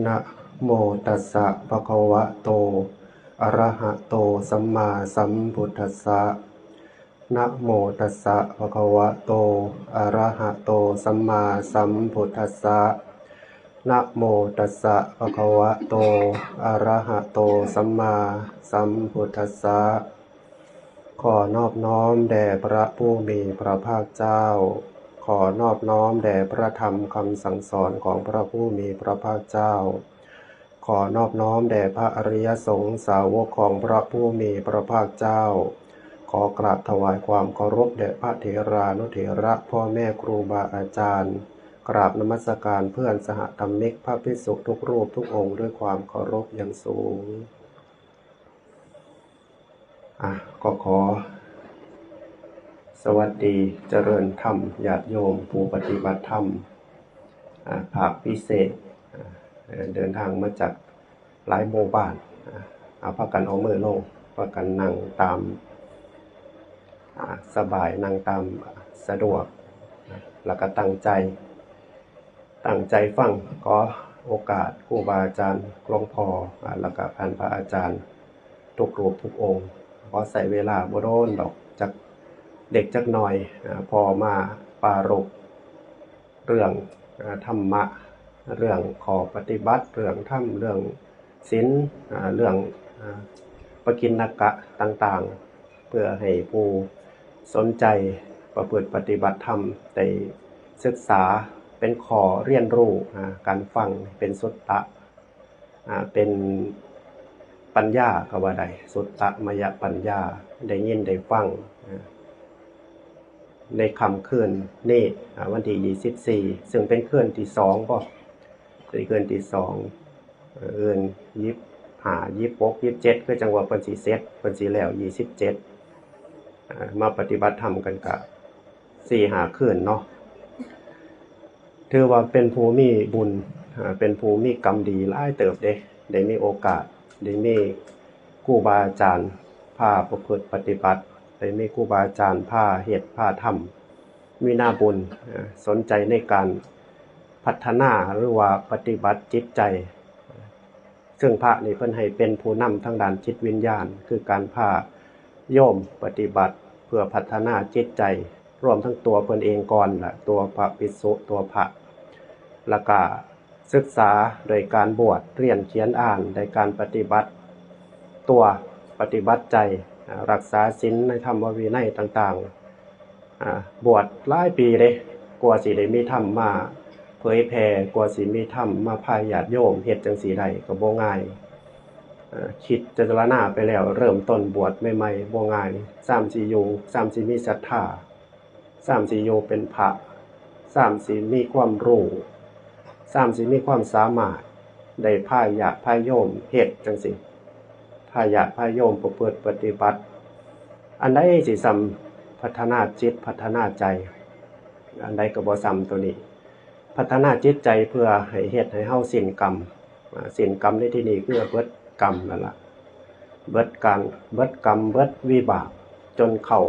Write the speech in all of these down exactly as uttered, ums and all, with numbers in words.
นะโมตัสสะภะคะวะโต อะระหะโต สัมมาสัมพุทธัสสะ นะโมตัสสะภะคะวะโต อะระหะโต สัมมาสัมพุทธัสสะ นะโมตัสสะภะคะวะโต อะระหะโต สัมมาสัมพุทธัสสะ ขอนอบน้อมแด่พระผู้มีพระภาคเจ้า ขอนอบน้อมแด่พระธรรมคำสั่งสอนของพระผู้มีพระภาคเจ้า ขอนอบน้อมแด่พระอริยสงฆ์สาวกของพระผู้มีพระภาคเจ้า ขอกราบถวายความเคารพแด่พระเถรานุเถระพ่อแม่ครูบาอาจารย์ กราบนมัสการเพื่อนสหธรรมิกพระภิกษุทุกรูปทุกองค์ด้วยความเคารพอย่างสูง อ่ะ ก็ขอสวัสดีเจริญธรรมญาติโยมผู้ปฏิบัติธรรม อ่ะ ภาคพิเศษ อ่ะ เอ่อ เดินทางมาจากหลายหมู่บ้าน อ่ะ เอาพากันเอามือลง พากันนั่งตาม อ่ะ สบาย นั่งตามสะดวก แล้วก็ตั้งใจ ตั้งใจฟัง ขอโอกาสครูบาอาจารย์หลวงพ่อ อ่า แล้วก็ท่านพระอาจารย์ทุกรูปทุกองค์ ขอใช้เวลาบ่โดนดอก จักเด็กจักน้อย อ่า พ่อมาปรารภเรื่อง อ่า ธรรมะ เรื่องข้อปฏิบัติ เรื่องธรรม เรื่องศีล อ่า เรื่อง อ่า ปกิณณกะต่างๆ เพื่อให้ผู้สนใจประพฤติปฏิบัติธรรมได้ศึกษาเป็นข้อเรียนรู้ อ่า การฟังเป็นสุตตะ อ่า เป็นปัญญาก็ว่าได้ สุตตมยปัญญา ได้ยินได้ฟัง อ่า ในค่ำคืนนี้ อ่า วันที่ยี่สิบสี่ ซึ่งเป็นคืนที่สองบ่ เป็นคืนที่สอง เอ่อ อื่น ยี่สิบห้า ยี่สิบหก ยี่สิบเจ็ด คือจั่งว่าเพิ่นสิเสร็จ เพิ่นสิแล้ว ยี่สิบเจ็ด อ่า มาปฏิบัติธรรมกันกะสี่ห้าคืนเนาะ ถือว่าเป็นผู้มีบุญ อ่า เป็นผู้มีกรรมดีหลายเติบเด้ ได้มีโอกาส ได้มีครูบาอาจารย์พาประพฤติปฏิบัติ ได้มีครูบาอาจารย์พาเฮ็ดพาทำ มีนาบุญ อ่า สนใจในการพัฒนาหรือว่าปฏิบัติจิตใจ ซึ่งพระนี่เพิ่นให้เป็นผู้นำทางด้านจิตวิญญาณ คือการพาโยมปฏิบัติเพื่อพัฒนาจิตใจ รวมทั้งตัวเพิ่นเองก่อนล่ะ ตัวพระภิกษุ ตัวพระ แล้วก็ศึกษาโดยการบวช เรียนเขียนอ่าน โดยการปฏิบัติตัว ปฏิบัติใจ อ่า รักษาศีลในธรรมวินัยต่างๆ อ่า บวชหลายปีเด้ กว่าสิได้มีธรรมมาเผยแผ่ กว่าสิมีธรรมมาพาญาติโยมเฮ็ดจั่งซี้ได้ก็บ่ง่าย อ่า คิดพิจารณาไปแล้ว เริ่มต้นบวชใหม่ๆ บ่ง่าย ซ้ำสิอยู่ ซ้ำสิมีศรัทธา ซ้ำสิอยู่เป็นพระ ซ้ำสิมีความรู้ ซ้ำสิมีความสามารถ ได้พาญาติพาโยมเฮ็ดจั่งซี้ พาญาติพาโยมประพฤติปฏิบัติ อันใดสิซ้ำพัฒนาจิตพัฒนาใจ อันใดก็บ่ซ้ำตัวนี้ พัฒนาจิตใจเพื่อให้เฮ็ดให้เฮาสิ้นกรรม อ่า สิ้นกรรมในที่นี้คือเบิดกรรมนั่นล่ะ เบิดการ เบิดกรรม เบิดวิบาก จนเข้า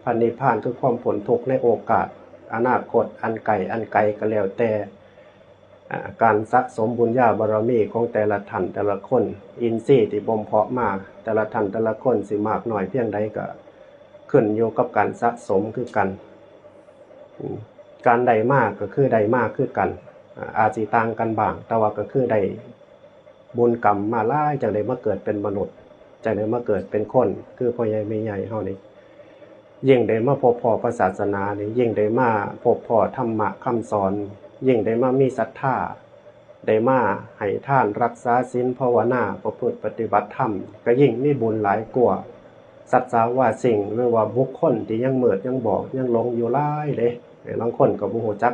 พระนิพพานคือความพ้นทุกข์ในโอกาสอนาคตอันใกล้อันไกลก็แล้วแต่ อ่า การสะสมบุญญาบารมีของแต่ละท่านแต่ละคน อินทรีย์ที่บ่มเพาะมาแต่ละท่านแต่ละคนสิมากน้อยเพียงใดก็ขึ้นอยู่กับการสะสมคือกัน อืม การได้มาก็คือได้มาคือกัน อ่า อาจสิต่างกันบ้าง แต่ว่าก็คือได้บุญกรรมมาหลาย จั่งได้มาเกิดเป็นมนุษย์ จั่งได้มาเกิดเป็นคน คือพ่อใหญ่แม่ใหญ่เฮานี่ ยิ่งได้มาพบพ้อพระศาสนานี่ ยิ่งได้มาพบพ้อธรรมะคำสอน ยิ่งได้มามีศรัทธา ได้มาให้ทานรักษาศีลภาวนาประพฤติปฏิบัติธรรม ก็ยิ่งมีบุญหลายกว่า สัจจาวาสิ่ง หรือว่าบุคคลที่ยังมืดยังบอดยังหลงอยู่หลายเด้ ลางคนก็บ่ฮู้จัก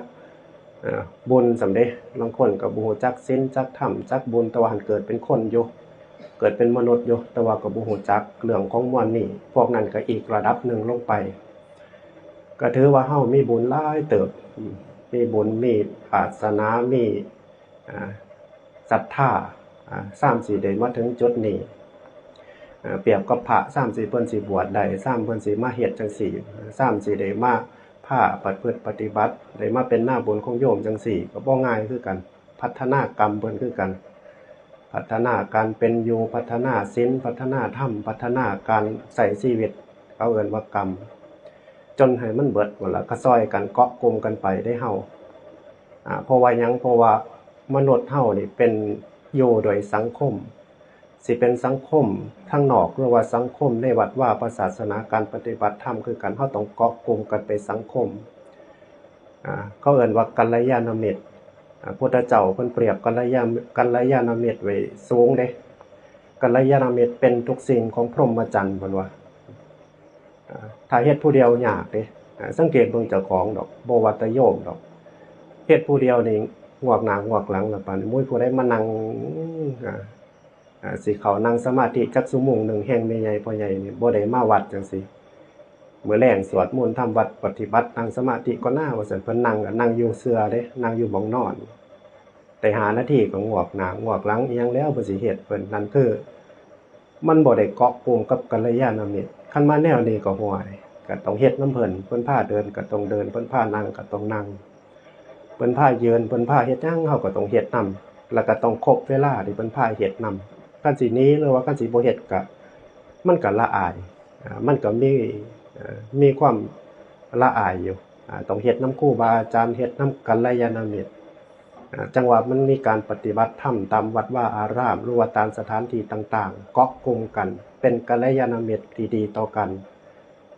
เอ่อ บุญส่ำเด้ ลางคนก็บ่ฮู้จักศีลจักธรรมจักบุญ แต่ว่าหั้นเกิดเป็นคนอยู่ เกิดเป็นมนุษย์อยู่ แต่ว่าก็บ่ฮู้จักเรื่องของมวลนี้ พวกนั้นก็อีกระดับหนึ่งลงไป ก็ถือว่าเฮามีบุญหลายเติบ มีบุญ มีวาสนา มี อ่า ศรัทธา อ่า ซ่ำสิได้มาถึงจุดนี้ อ่า เปรียบกับพระ ซ่ำสิเพิ่นสิบวชได้ ซ่ำเพิ่นสิมาเฮ็ดจั่งซี้ ซ่ำสิได้มาพาประพฤติปฏิบัติ ได้มาเป็นนาบุญของโยมจั่งซี้ ก็บ่ง่ายคือกัน พัฒนากรรมเพิ่นคือกัน พัฒนาการเป็นอยู่ พัฒนาศีล พัฒนาธรรม พัฒนาการใช้ชีวิต เขาเอิ้นว่ากรรม จนให้มันเบิดหมดละ ก็ซ่อยกันเกาะกลุ่มกันไปเด้เฮา อ่า เพราะว่าหยัง เพราะว่ามนุษย์เฮานี่เป็นอยู่โดยสังคม สิเป็นสังคมทางนอก หรือว่าสังคมในวัดวาพระศาสนา การปฏิบัติธรรมคือกัน เฮาต้องเกาะกลุ่มกันไปสังคม อ่า เขาเอิ้นว่ากัลยาณมิตร อ่า พุทธเจ้าเพิ่นเปรียบกัลยาณ กัลยาณมิตรไว้สูงเด้ กัลยาณมิตรเป็นทุกสิ่งของพรหมจรรย์เพิ่นว่า อ่า ถ้าเฮ็ดผู้เดียวยากเด้ อ่า สังเกตเบิ่งเจ้าของดอก บ่ว่าแต่โยมดอก เฮ็ดผู้เดียวนี่งวกหน้างวกหลังแล้วปานนี้ มุ้ยผู้ใดมานั่ง อ่า อ่า สิเข้านั่งสมาธิจักชั่วโมงหนึ่ง แฮ่งแม่ใหญ่พ่อใหญ่นี่บ่ได้มาวัดจั่งซี้ มื้อแลงสวดมนต์ทำวัดปฏิบัตินั่งสมาธิก่อนนะ ว่าซั่น เพิ่นนั่งก็นั่งอยู่เสื่อเด้ นั่งอยู่หม่องนอน ได้ห้านาทีก็งวกหน้างวกหลัง อิหยังแล้วเพิ่นสิเฮ็ดเพิ่น นั่นคือ มันบ่ได้เกาะกลุ่มกับกัลยาณมิตร คันมาแนวนี้ก็ห่วย ก็ต้องเฮ็ดนำเพิ่น เพิ่นพาเดินก็ต้องเดิน เพิ่นพานั่งก็ต้องนั่ง เพิ่นพายืน เพิ่นพาเฮ็ดหยัง เฮาก็ต้องเฮ็ดนำ แล้วก็ต้องครบเวลาที่เพิ่นพาเฮ็ดนำ คันสิหนีหรือว่าคันสิบ่เฮ็ดก็ มันก็ละอาย อ่า มันก็มี เอ่อ มีความละอายอยู่ อ่า ต้องเฮ็ดนำครูบาอาจารย์ เฮ็ดนำกัลยาณมิตร อ่า จั่งว่ามันมีการปฏิบัติธรรมตามวัดวาอาราม หรือว่าตามสถานที่ต่างๆ เกาะกลุ่มกัน เป็นกัลยาณมิตรที่ดีต่อกัน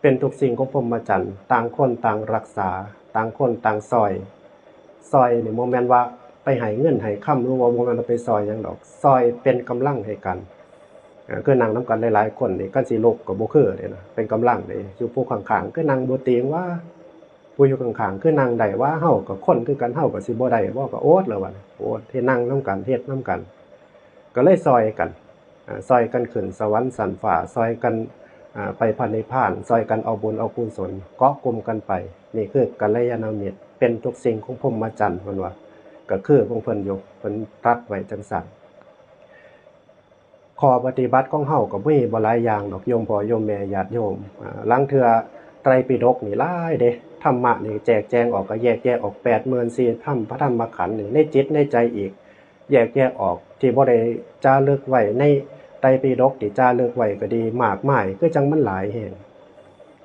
เป็นทุกสิ่งของพรหมจรรย์ ต่างคนต่างรักษา ต่างคนต่างซ่อย ซ่อยนี่บ่แม่นว่าไปให้เงินให้คำ หรือว่าบ่แม่นว่าไปซ่อยหยังดอก ซ่อยเป็นกำลังให้กัน อ่า คือนั่งนำกันหลายๆคนนี่ คันสิลุกก็บ่คือเด้นะ เป็นกำลังเด้ อยู่ผู้ข้างๆ คือนั่งบ่ติงว่า ผู้อยู่ข้างๆ คือนั่งได้ว่า เฮาก็คนคือกัน เฮาก็สิบ่ได้บ่ ก็อดแล้วบัดนี้ อด เฮ็ดนั่งนำกัน เฮ็ดนำกัน ก็เลยซ่อยกัน อ่า ซ่อยกันขึ้นสวรรค์ชั้นฟ้า ซ่อยกัน อ่า ไปพระนิพพาน ซ่อยกันเอาบุญเอากุศล เกาะกลุ่มกันไป นี่คือกัลยาณมิตร เป็นทุกสิ่งของพรหมจรรย์ เพิ่นว่า ก็คือของเพิ่นอยู่ เพิ่นตรัสไว้จั่งซั้น ข้อปฏิบัติของเฮาก็มีบ่หลายอย่างดอก โยมพ่อโยมแม่ญาติโยม อ่า ลางเทื่อไตรปิฎกนี่หลายเด้ ธรรมะนี่แจกแจงออก ก็แยกแยะออก แปดหมื่นสี่พันพระธรรมขันธ์นี่ ในจิตในใจอีก แยกแยะออก ที่บ่ได้จารึกไว้ในไตรปิฎก ที่จารึกไว้ก็ดี มากมาย คือจั่งมันหลายแฮง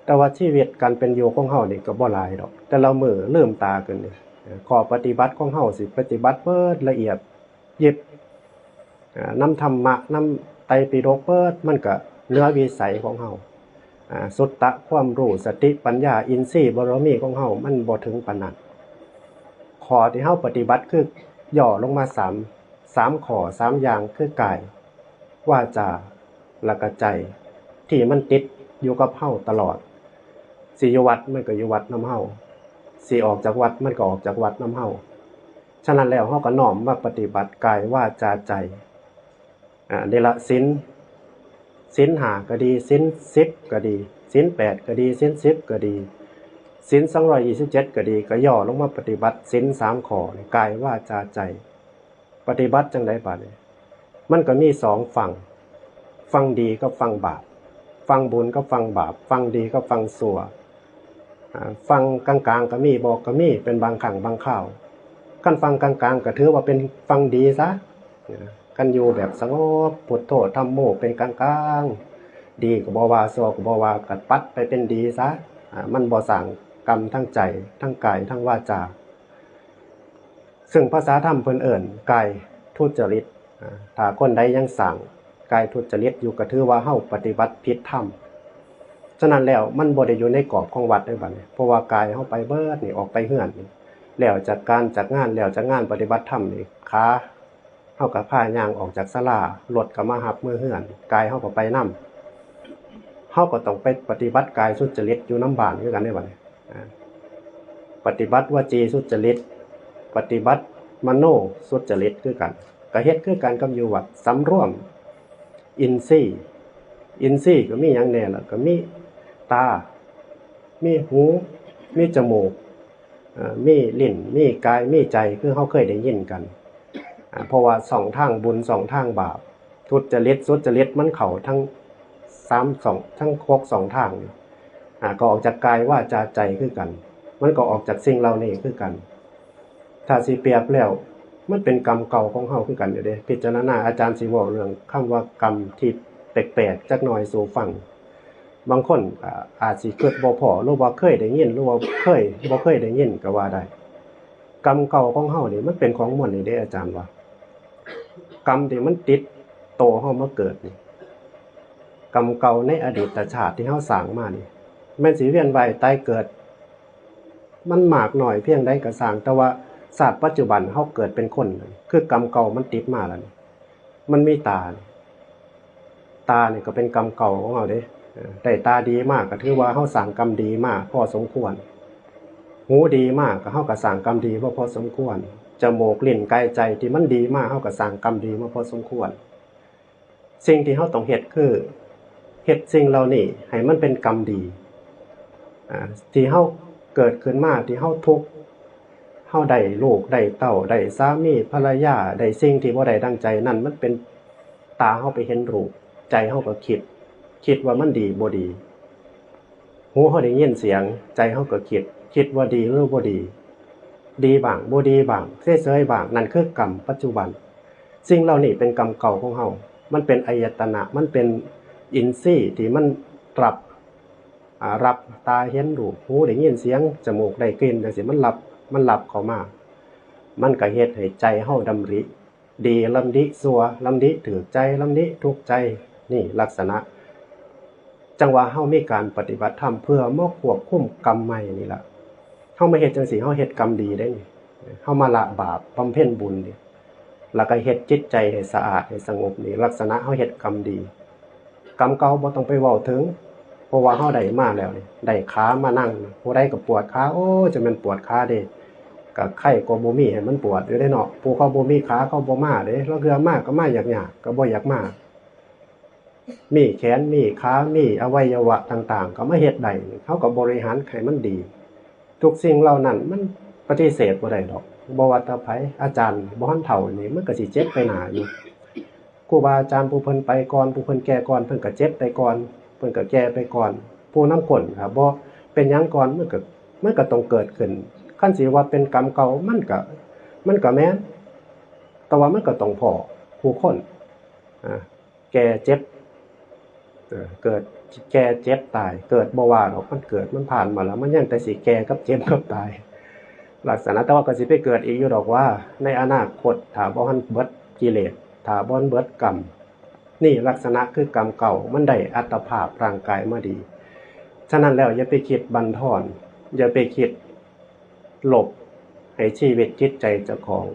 แต่ว่าชีวิตการเป็นอยู่ของเฮานี่ก็บ่หลายดอก แต่ละมื้อลืมตาขึ้นนี่ ข้อปฏิบัติของเฮาสิปฏิบัติเบิดละเอียดยิบ อ่า นำธรรมะ นำไตรปิฎกเบิด มันก็เหนือวิสัยของเฮา อ่า สุตตะ ความรู้ สติ ปัญญา อินทรีย์บารมีของเฮา มันบ่ถึงปานนั้น ข้อที่เฮาปฏิบัติคือย่อลงมาสาม สามข้อ สามอย่าง คือกาย วาจา แล้วก็ใจ ที่มันติดอยู่กับเฮาตลอด สิอยู่วัดมันก็อยู่วัดนำเฮา สิออกจากวัดมันก็ออกจากวัดนำเฮา ฉะนั้นแล้วเฮาก็น้อมมาปฏิบัติกายวาจาใจ อ่า นี่ละศีล ศีลห้าก็ดี ศีลสิบก็ดี ศีลแปดก็ดี ศีลสิบก็ดี ศีลสองร้อยยี่สิบเจ็ดก็ดี ก็ย่อลงมาปฏิบัติศีลสามข้อนี่ กายวาจาใจ ปฏิบัติจั่งใดบาดนี้ มันก็มีสองฝั่ง ฝั่งดีกับฝั่งบาป ฝั่งบุญกับฝั่งบาป ฝั่งดีกับฝั่งชั่ว อ่า ฝั่งกลางๆ ก็มี บ่ก็มี เป็นบางครั้งบางคราว คันฝั่งกลางๆ ก็ถือว่าเป็นฝั่งดีซะ คันอยู่แบบสงบ พุทโธ ธัมโม เป็นกลางๆ ดีก็บ่ว่า ชั่วก็บ่ว่า ก็ปัดไปเป็นดีซะ อ่า มันบ่สร้างกรรมทางใจ ทางกาย ทางวาจา ซึ่งภาษาธรรมเพิ่นเอิ้นกายทุจริต อ่า ถ้าคนใดยังสร้างกายทุจริตอยู่ ก็ถือว่าเฮาปฏิบัติผิดธรรม ฉะนั้นแล้วมันบ่ได้อยู่ในกรอบของวัดเด้บัดนี้ เพราะว่ากายเฮาไปเบิดนี่ ออกไปเฮือนนี่ แล้วจากการจากงาน แล้วจากงานปฏิบัติธรรมนี่ ขาเฮาก็พาย่างออกจากศาลา รถก็มารับเมือเฮือน กายเฮาก็ไปนำ เฮาก็ต้องไปปฏิบัติกายสุจริตอยู่นำบ้านคือกันเด้บัดนี้ อ่า ปฏิบัติวจีสุจริต ปฏิบัติมโนสุจริตคือกัน ก็เฮ็ดคือกันกับอยู่วัด สำรวมอินทรีย์ อินทรีย์ก็มีหยังแน่ล่ะ ก็มีตา มีหู มีจมูก เอ่อ มีลิ้น มีกาย มีใจ คือเฮาเคยได้ยินกัน อ่า เพราะว่าช่องทางบุญ ช่องทางบาป ทุจริต สุจริต มันเข้าทั้งสามช่อง ทั้งหกช่องทางนี่ อ่า ก็ออกจากกายวาจาใจคือกัน มันก็ออกจากสิ่งเหล่านี้คือกัน ถ้าสิเปรียบแล้ว มันเป็นกรรมเก่าของเฮาคือกันอยู่เด้ พิจารณา อาจารย์สิเว้าเรื่องคำว่ากรรมที่แปลกๆ จักหน่อยสู่ฟัง บางคนก็อาจสิคิดบ่พ้อ หรือว่าเคยได้ยิน หรือว่าเคย บ่เคยได้ยินก็ว่าได้ กรรมเก่าของเฮานี่มันเป็นของม่วนนี่เด้อาจารย์ว่า กรรมที่มันติดโตเฮามาเกิดนี่ กรรมเก่าในอดีตชาติที่เฮาสร้างมานี่ แม่นสิเวียนว่ายตายเกิด มันมากน้อยเพียงใดก็ซ่าง แต่ว่าชาติปัจจุบันเฮาเกิดเป็นคน คือกรรมเก่ามันติดมาแล้วนี่ มันมีตานี่ ตานี่ก็เป็นกรรมเก่าของเฮาเด้ เออ ได้ตาดีมากก็ถือว่าเฮาสร้างกรรมดีมาพอสมควร หูดีมากก็เฮาก็สร้างกรรมดีมาพอสมควร จมูก ลิ้น กาย ใจที่มันดีมา เฮาก็สร้างกรรมดีมาพอสมควร สิ่งที่เฮาต้องเฮ็ดคือ เฮ็ดสิ่งเหล่านี้ให้มันเป็นกรรมดี อ่า ที่เฮาเกิดขึ้นมา ที่เฮาทุกข์ เฮาได้ลูกได้เต้า ได้สามีภรรยา ได้สิ่งที่บ่ได้ดังใจ นั่นมันเป็นตาเฮาไปเห็นรูป ใจเฮาก็คิด คิดว่ามันดีบ่ดี หูเฮาได้ยินเสียง ใจเฮาก็คิด คิดว่าดีหรือบ่ดี ดีบ้าง บ่ดีบ้าง เฉยๆบ้าง นั่นคือกรรมปัจจุบัน สิ่งเหล่านี้เป็นกรรมเก่าของเฮา มันเป็นอายตนะ มันเป็นอินทรีย์ที่มันรับ อ่า รับตาเห็นรูป หูได้ยินเสียง จมูกได้กลิ่นจังซี้ มันรับ มันรับเข้ามา มันก็เฮ็ดให้ใจเฮาดำริ ดีดำริชั่ว ดำริถูกใจ ดำริทุกข์ใจ นี่ลักษณะ จั่งว่าเฮามีการปฏิบัติธรรมเพื่อมาควบคุมกรรมใหม่นี่ล่ะ เฮามาเฮ็ดจังซี้ เฮาเฮ็ดกรรมดีเด้นี่ เฮามาละบาป บำเพ็ญบุญนี่ แล้วก็เฮ็ดจิตใจให้สะอาด ให้สงบนี่ ลักษณะเฮาเฮ็ดกรรมดี กรรมเก่าบ่ต้องไปเว้าถึง เพราะว่าเฮาได้มาแล้วนี่ ได้ขามานั่ง ผู้ใดก็ปวดขา โอ้ จะแม่นปวดขาเด้ ก็ไคก็บ่มีให้มันปวดอยู่เด้เนาะ ผู้เขาบ่มีขาเขาบ่มาเด้ ลางเทื่อมาก็มายากๆ ก็บ่อยากมา มีแขน มีขา มีอวัยวะต่างๆ ก็มาเฮ็ดได้ เฮาก็บริหารให้มันดี ทุกสิ่งเหล่านั้นมันปฏิเสธบ่ได้ดอก บ่ว่าแต่ไผ อาจารย์บ่ทันเฒ่านี่ มันก็สิเจ็บไปหน้าอยู่ ครูบาอาจารย์ผู้เพิ่นไปก่อน ผู้เพิ่นแก่ก่อน เพิ่นก็เจ็บไปก่อน เพิ่นก็แก่ไปก่อน ผู้นำก้นก็บ่เป็นหยังก่อน มันก็ มันก็ต้องเกิดขึ้น คันสิว่าเป็นกรรมเก่า มันก็ มันก็แม่น แต่ว่ามันก็ต้องพ้อผู้คน อ่า แก่เจ็บ เอ่อ เกิด แก่เจ็บตาย เกิดบ่ว่าดอก มันเกิด มันผ่านมาแล้ว มันยังแต่สิแก่กับเจ็บกับตาย ลักษณะ แต่ว่าก็สิไปเกิดอีกอยู่ดอกว่า ในอนาคต ถ้าบ่ทันเบิดกิเลส ถ้าบ่ทันเบิดกรรม นี่ลักษณะคือกรรมเก่า มันได้อัตภาพร่างกายมาดี ฉะนั้นแล้วอย่าไปคิดบั่นทอน อย่าไปคิดลบให้ชีวิตจิตใจเจ้าของ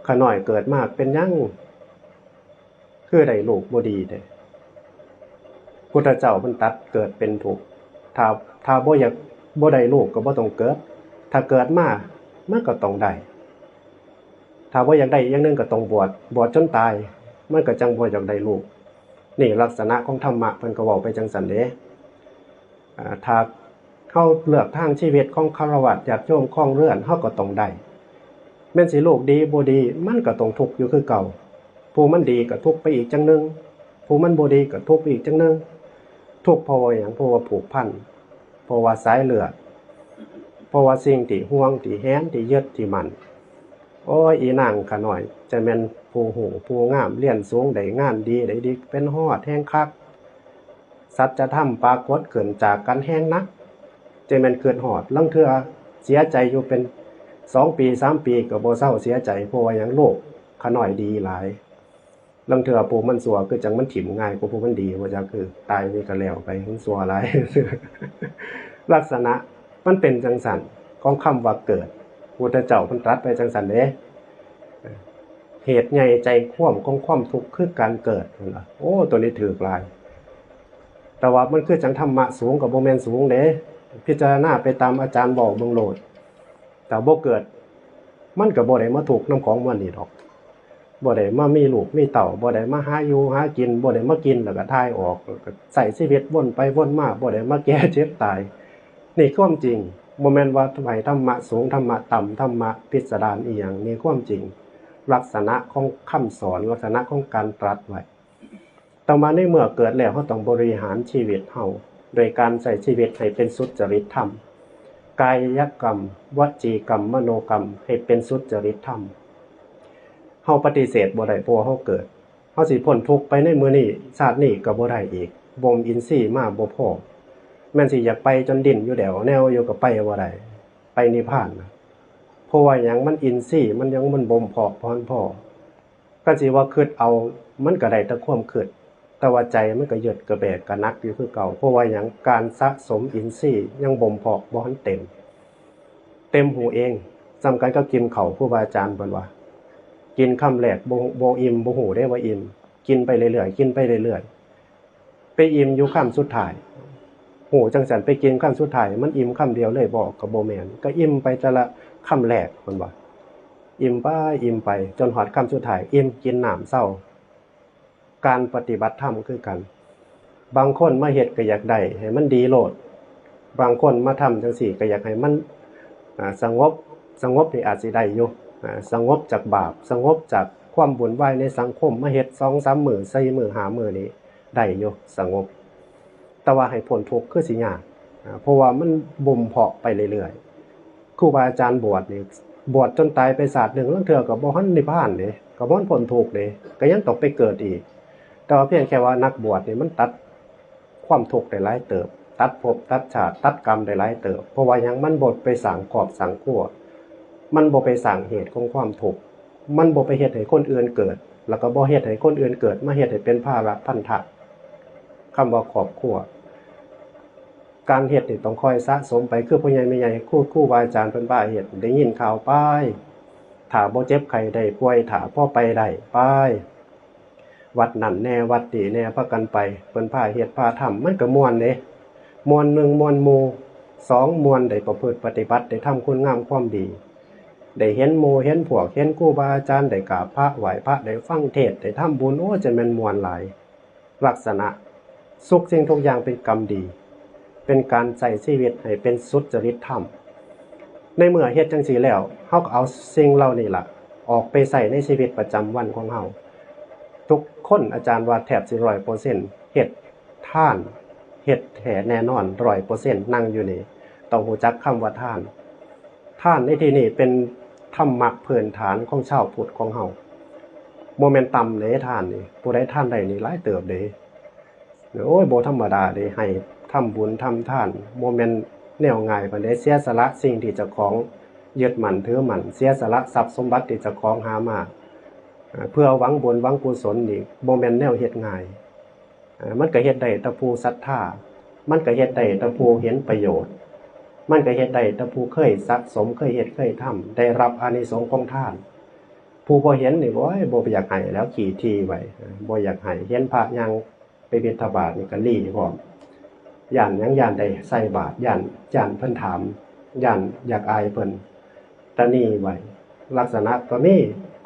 ข้าน้อยเกิดมาเป็นหยัง คือได้ลูกบ่ดีแท้ พุทธเจ้าเพิ่นตรัสเกิดเป็นทุกข์ ถ้า ถ้าบ่อยาก บ่ได้ลูกก็บ่ต้องเกิด ถ้าเกิดมา มันก็ต้องได้ ถ้าบ่อยากได้อย่างหนึ่งก็ต้องบวช บวชจนตาย มันก็จั่งบ่อยากได้ลูก นี่ลักษณะของธรรมะเพิ่นก็เว้าไปจั่งซั้นเด้ อ่า ถ้าเฮาเลือกทางชีวิตของฆราวาสญาติโยมครองเรือน เฮาก็ต้องได้ แม่นสิลูกดีบ่ดี มันก็ต้องทุกข์อยู่คือเก่า ผู้มันดีก็ทุกข์ไปอีกจั่งหนึ่ง ผู้มันบ่ดีก็ทุกข์ไปอีกจั่งหนึ่ง ทุกข์เพราะว่าหยัง เพราะว่าผูกพัน เพราะว่าสายเลือด เพราะว่าสิ่งที่ห่วง ที่แหน ที่ยึด ที่มั่น โอ้ย อีนางข้าน้อย จะแม่นผู้ฮู้ ผู้งาม เรียนสูง ได้งานดี ได้ดี เป็นฮอดแฮงคัก สัจธรรมปรากฏขึ้นจากกันแฮงนัก จะแม่นคิดฮอด ลางเทื่อเสียใจอยู่เป็นสองปี สามปี ก็บ่เซาเสียใจ เพราะว่าหยัง ลูกข้าน้อยดีหลาย ลางเทื่อผู้มันชั่วคือจั่งมันถิ่มง่ายกว่าผู้มันดี ว่าจั่งคือตายนี่ก็แล้วไป มันชั่วหลาย ลักษณะมันเป็นจั่งซั้น ของคำว่าเกิด พุทธเจ้าเพิ่นตรัสไปจั่งซั้นเด้ เหตุใหญ่ใจความของความทุกข์คือการเกิด นั่นล่ะ โอ้ ตัวนี้ถืกหลาย แต่ว่ามันคือจั่งธรรมะสูงก็บ่แม่นสูงเด้ พิจารณาไปตามอาจารย์เว้าเบิ่งโลด ถ้าบ่เกิด มันก็บ่ได้มาทุกข์นำของมวลนี้ดอก บ่ได้มามีลูกมีเต้า บ่ได้มาหาอยู่หากิน บ่ได้มากินแล้วก็ถ่ายออก แล้วก็ใช้ชีวิตวนไปวนมา บ่ได้มาแก่เจ็บตาย นี่ความจริง บ่แม่นว่าให้ธรรมะสูง ธรรมะต่ำ ธรรมะพิสดารอีหยัง นี่ความจริง ลักษณะของคำสอน ลักษณะของการตรัสไว้ แต่ว่าในเมื่อเกิดแล้ว เราต้องบริหารชีวิตเรา โดยการใช้ชีวิตให้เป็นสุจริตธรรม กายกรรม วจีกรรม มโนกรรม ให้เป็นสุจริตธรรม เราปฏิเสธบ่ได้ เพราะว่าเราเกิด เราสิพ้นทุกข์ไปในมื้อนี้ ชาตินี้ก็บ่ได้อีก บ่มอินทรีย์มาบ่พอ แม่นสิอยากไปจนดิ้นอยู่แดวแนวอยู่ก็ไปบ่ได้ ไปนิพพานนะ เพราะว่าหยัง มันอินทรีย์มันยังมันบ่มเพาะบ่ทันพอ คันสิว่าคิดเอา มันก็ได้แต่ความคิด แต่ว่าใจมันก็ยึดกระแบกกระหนักอยู่คือเก่า เพราะว่าหยัง การสะสมอินทรีย์ยังบ่มเพาะบ่ทันเต็ม เต็มหูเอง ส่ำกันกับกินข้าว ครูบาอาจารย์เพิ่นว่า กินคำแรกบ่ บ่อิ่ม บ่ฮู้เด้ว่าอิ่ม กินไปเรื่อยๆ กินไปเรื่อยๆ ไปอิ่มอยู่คำสุดท้าย ฮู้จั่งซั้น ไปกินคำสุดท้าย มันอิ่มคำเดียวเลยบ่ ก็บ่แม่น ก็อิ่มไปแต่ละคำแรก เพิ่นว่า อิ่มไป อิ่มไป จนฮอดคำสุดท้าย อิ่ม กินน้ำเซา การปฏิบัติธรรมคือกัน บางคนมาเฮ็ดก็อยากได้ให้มันดีโลด บางคนมาทำจั่งซี้ก็อยากให้มัน อ่า สงบ สงบนี่อาจสิได้อยู่ อ่า สงบจากบาป สงบจากความวุ่นวายในสังคม มาเฮ็ดสองสามมื้อ สี่มื้อ ห้ามื้อนี่ได้อยู่ สงบ แต่ว่าให้พ้นทุกข์คือสิยาก อ่า เพราะว่ามันบ่มเพาะไปเรื่อยๆ ครูบาอาจารย์บวชนี่ บวชจนตายไปชาติหนึ่ง ลางเทื่อก็บ่ทันนิพพานเด้ ก็บ่ทันพ้นทุกข์เด้ ก็ยังต้องไปเกิดอีก แต่ว่าเพียงแค่ว่านักบวชนี่มันตัดความทุกข์ได้หลายเติบ ตัดภพตัดชาติ ตัดกรรมได้หลายเติบ เพราะว่าหยัง มันบ่ไปสร้างครอบสร้างครัว มันบ่ไปสร้างเหตุของความทุกข์ มันบ่ไปเฮ็ดให้คนอื่นเกิด แล้วก็บ่เฮ็ดให้คนอื่นเกิดมาเฮ็ดให้เป็นภาระพันธะ คำว่าครอบครัว การเฮ็ดนี่ต้องคอยสะสมไป คือพ่อใหญ่แม่ใหญ่ ครู ครูบาอาจารย์เพิ่นพาเฮ็ด ได้ยินข่าวไป ถ้าบ่เจ็บไข้ได้ป่วย ถ้าพอไปได้ ไป วัดนั่นแหน่ วัดนี่แหน่ พากันไป เพิ่นพาเฮ็ดพาทำ มันก็ม่วนเด้ ม่วนหนึ่ง ม่วนหมู่ สอง ม่วนได้ประพฤติปฏิบัติ ได้ทำคุณงามความดี ได้เห็นหมู่เห็นพวก เห็นครูบาอาจารย์ ได้กราบพระไหว้พระ ได้ฟังเทศน์ ได้ทำบุญ โอ้ จะแม่นม่วนหลาย ลักษณะ ทุกสิ่งทุกอย่างเป็นกรรมดี เป็นการใช้ชีวิตให้เป็นสุจริตธรรม ในเมื่อเฮ็ดจั่งซี้แล้ว เฮาก็เอาสิ่งเหล่านี้ล่ะ ออกไปใช้ในชีวิตประจำวันของเฮา ทุกคน อาจารย์ว่าแทบสิร้อยเปอร์เซ็นต์ เฮ็ดทาน เฮ็ดแท้แน่นอนร้อยเปอร์เซ็นต์ นั่งอยู่นี่ ต้องรู้จักคำว่าทาน ทานในที่นี้เป็นธรรมะพื้นฐานของชาวพุทธของเฮา บ่แม่นต่ำเด้ทานนี่ ผู้ใดทานได้นี่หลายเติบเด้ โอ้ย บ่ธรรมดาเด้ ให้ทำบุญทำทาน บ่แม่นแนวง่ายปานใด เสียสละสิ่งที่เจ้าของยึดมั่นถือมั่น เสียสละทรัพย์สมบัติที่เจ้าของหามา อ่า เพื่อหวังบุญหวังกุศลนี่ บ่แม่นแนวเฮ็ดง่าย อ่า มันก็เฮ็ดได้แต่ผู้ศรัทธา มันก็เฮ็ดได้แต่ผู้เห็นประโยชน์ มันก็เฮ็ดได้แต่ผู้เคยสะสม เคยเฮ็ด เคยทำ ได้รับอานิสงส์ของทาน ผู้บ่เห็นนี่ โอ้ย บ่อยากให้แล้ว ขี้ถี่ไว้ อ่า บ่อยากให้ เห็นพระย่างไปบิณฑบาตนี่ก็หลีพร้อม ย้านหยัง ย้านได้ใส่บาตร ย้าน ย้านเพิ่นถาม ย้านอยากอายเพิ่น ตะหนีไว้ ลักษณะก็มี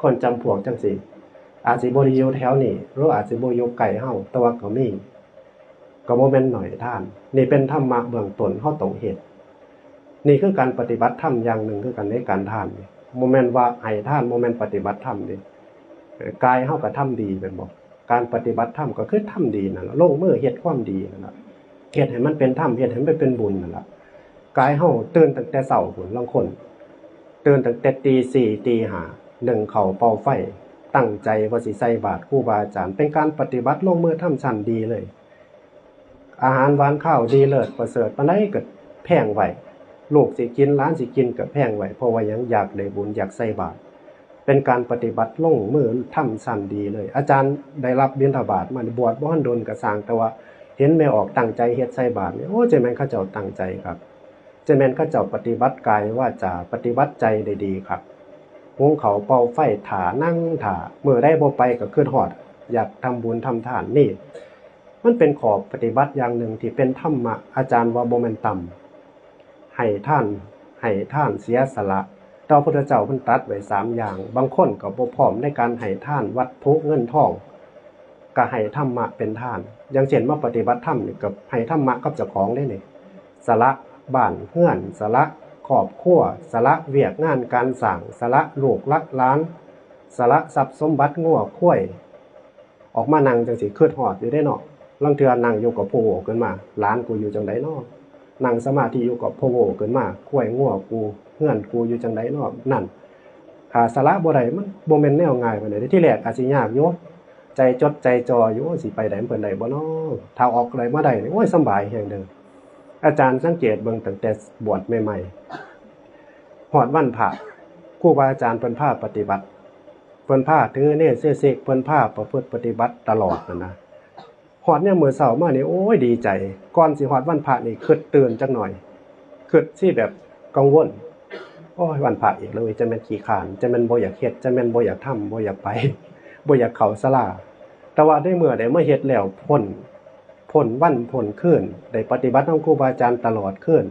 คนจำพวกจั่งซี้ อาจสิบ่ได้อยู่แถวนี้ หรืออาจสิบ่อยู่ใกล้เฮา แต่ว่าก็มี ก็บ่แม่นน้อยทาน นี่เป็นธรรมะเบื้องต้นเฮาต้องเฮ็ด นี่คือการปฏิบัติธรรมอย่างหนึ่งคือกันในการทานนี่ บ่แม่นว่าให้ทาน บ่แม่นปฏิบัติธรรมนี่ เอ่อ กายเฮาก็ทำดีแม่นบ่ การปฏิบัติธรรมก็คือทำดีนั่นล่ะ ลงมือเฮ็ดความดีนั่นล่ะ เฮ็ดให้มันเป็นธรรม เฮ็ดให้มันเป็นบุญนั่นล่ะ กายเฮาตื่นตั้งแต่เช้าพุ้น ลางคน ตื่นตั้งแต่ตีสี่ ตีห้า นึ่งข้าวเป่าไฟ ตั้งใจว่าสิใส่บาตรครูบาอาจารย์ เป็นการปฏิบัติลงมือทำชั้นดีเลย อาหารหวานคาวดีเลิศประเสริฐปานใดก็แพงไว้ ลูกสิกิน หลานสิกินก็แพงไว้ เพราะว่าหยัง อยากได้บุญ อยากใส่บาตร เป็นการปฏิบัติลงมือทำชั้นดีเลย อาจารย์ได้รับบิณฑบาตมา บวชบ่ทันโดนก็ซ่าง แต่ว่าเห็นแม่ออกตั้งใจเฮ็ดใส่บาตรนี่ โอ้ จะแม่นเขาเจ้าตั้งใจครับ จะแม่นเขาเจ้าปฏิบัติกายวาจา ปฏิบัติใจได้ดีครับ หุงข้าวเป่าไฟถ่า นั่งถ่า มื้อใดบ่ไปก็คิดฮอด อยากทำบุญทำทานนี่ มันเป็นข้อปฏิบัติอย่างหนึ่งที่เป็นธรรมะ อาจารย์ว่าบ่แม่นต่ำ ให้ทาน ให้ทาน เสียสละ แต่พระพุทธเจ้าเพิ่นตรัสไว้สามอย่าง บางคนก็บ่พร้อมในการให้ทานวัตถุเงินทอง ก็ให้ธรรมะเป็นทาน อย่างเช่นมาปฏิบัติธรรมนี่ก็ให้ธรรมะกับเจ้าของเด้นี่ สละบ้านเฮือน สละครอบครัว สละเวียกงานการสร้าง สละลูกละหลาน สละทรัพย์สมบัติงัวควาย ออกมานั่งจั่งซี้ คิดฮอดอยู่เด้เนาะ ลางเทื่อนั่งอยู่ก็พะวงขึ้นมา หลานกูอยู่จั่งใดน้อ นั่งสมาธิอยู่ก็พะวงขึ้นมา ควายงัวกู เฮือนกูอยู่จั่งใดน้อ นั่น ถ้าสละบ่ได้ มันบ่แม่นแนวง่ายปานใดเด้ ทีแรกอาจสิยากอยู่ ใจจดใจจ่ออยู่ สิไปได้เพิ่นได้บ่น้อ ถ้าออกได้มาได้นี่ โอ้ย สำบายแฮงเด้อ อาจารย์สังเกตเบิ่งตั้งแต่บวชใหม่ๆ ฮอดวันพระ ครูบาอาจารย์เพิ่นพาปฏิบัติ เพิ่นพาถือเนรเซสิก เพิ่นพาประพฤติปฏิบัติตลอดนั่นนะ ฮอดยามมื้อเช้ามานี่ โอ้ย ดีใจ ก่อนสิฮอดวันพระนี่ คิดตื่นจักหน่อย คิดสิแบบกังวล โอ้ย วันพระอีกแล้วเว้ย จะแม่นขี้คร้าน จะแม่นบ่อยากเฮ็ด จะแม่นบ่อยากทำ บ่อยากไป บ่อยากเข้าศาลา แต่ว่าในเมื่อได้มาเฮ็ดแล้ว พ้น พ้นวันพ้นคืน ได้ปฏิบัตินำครูบาอาจารย์ตลอดคืน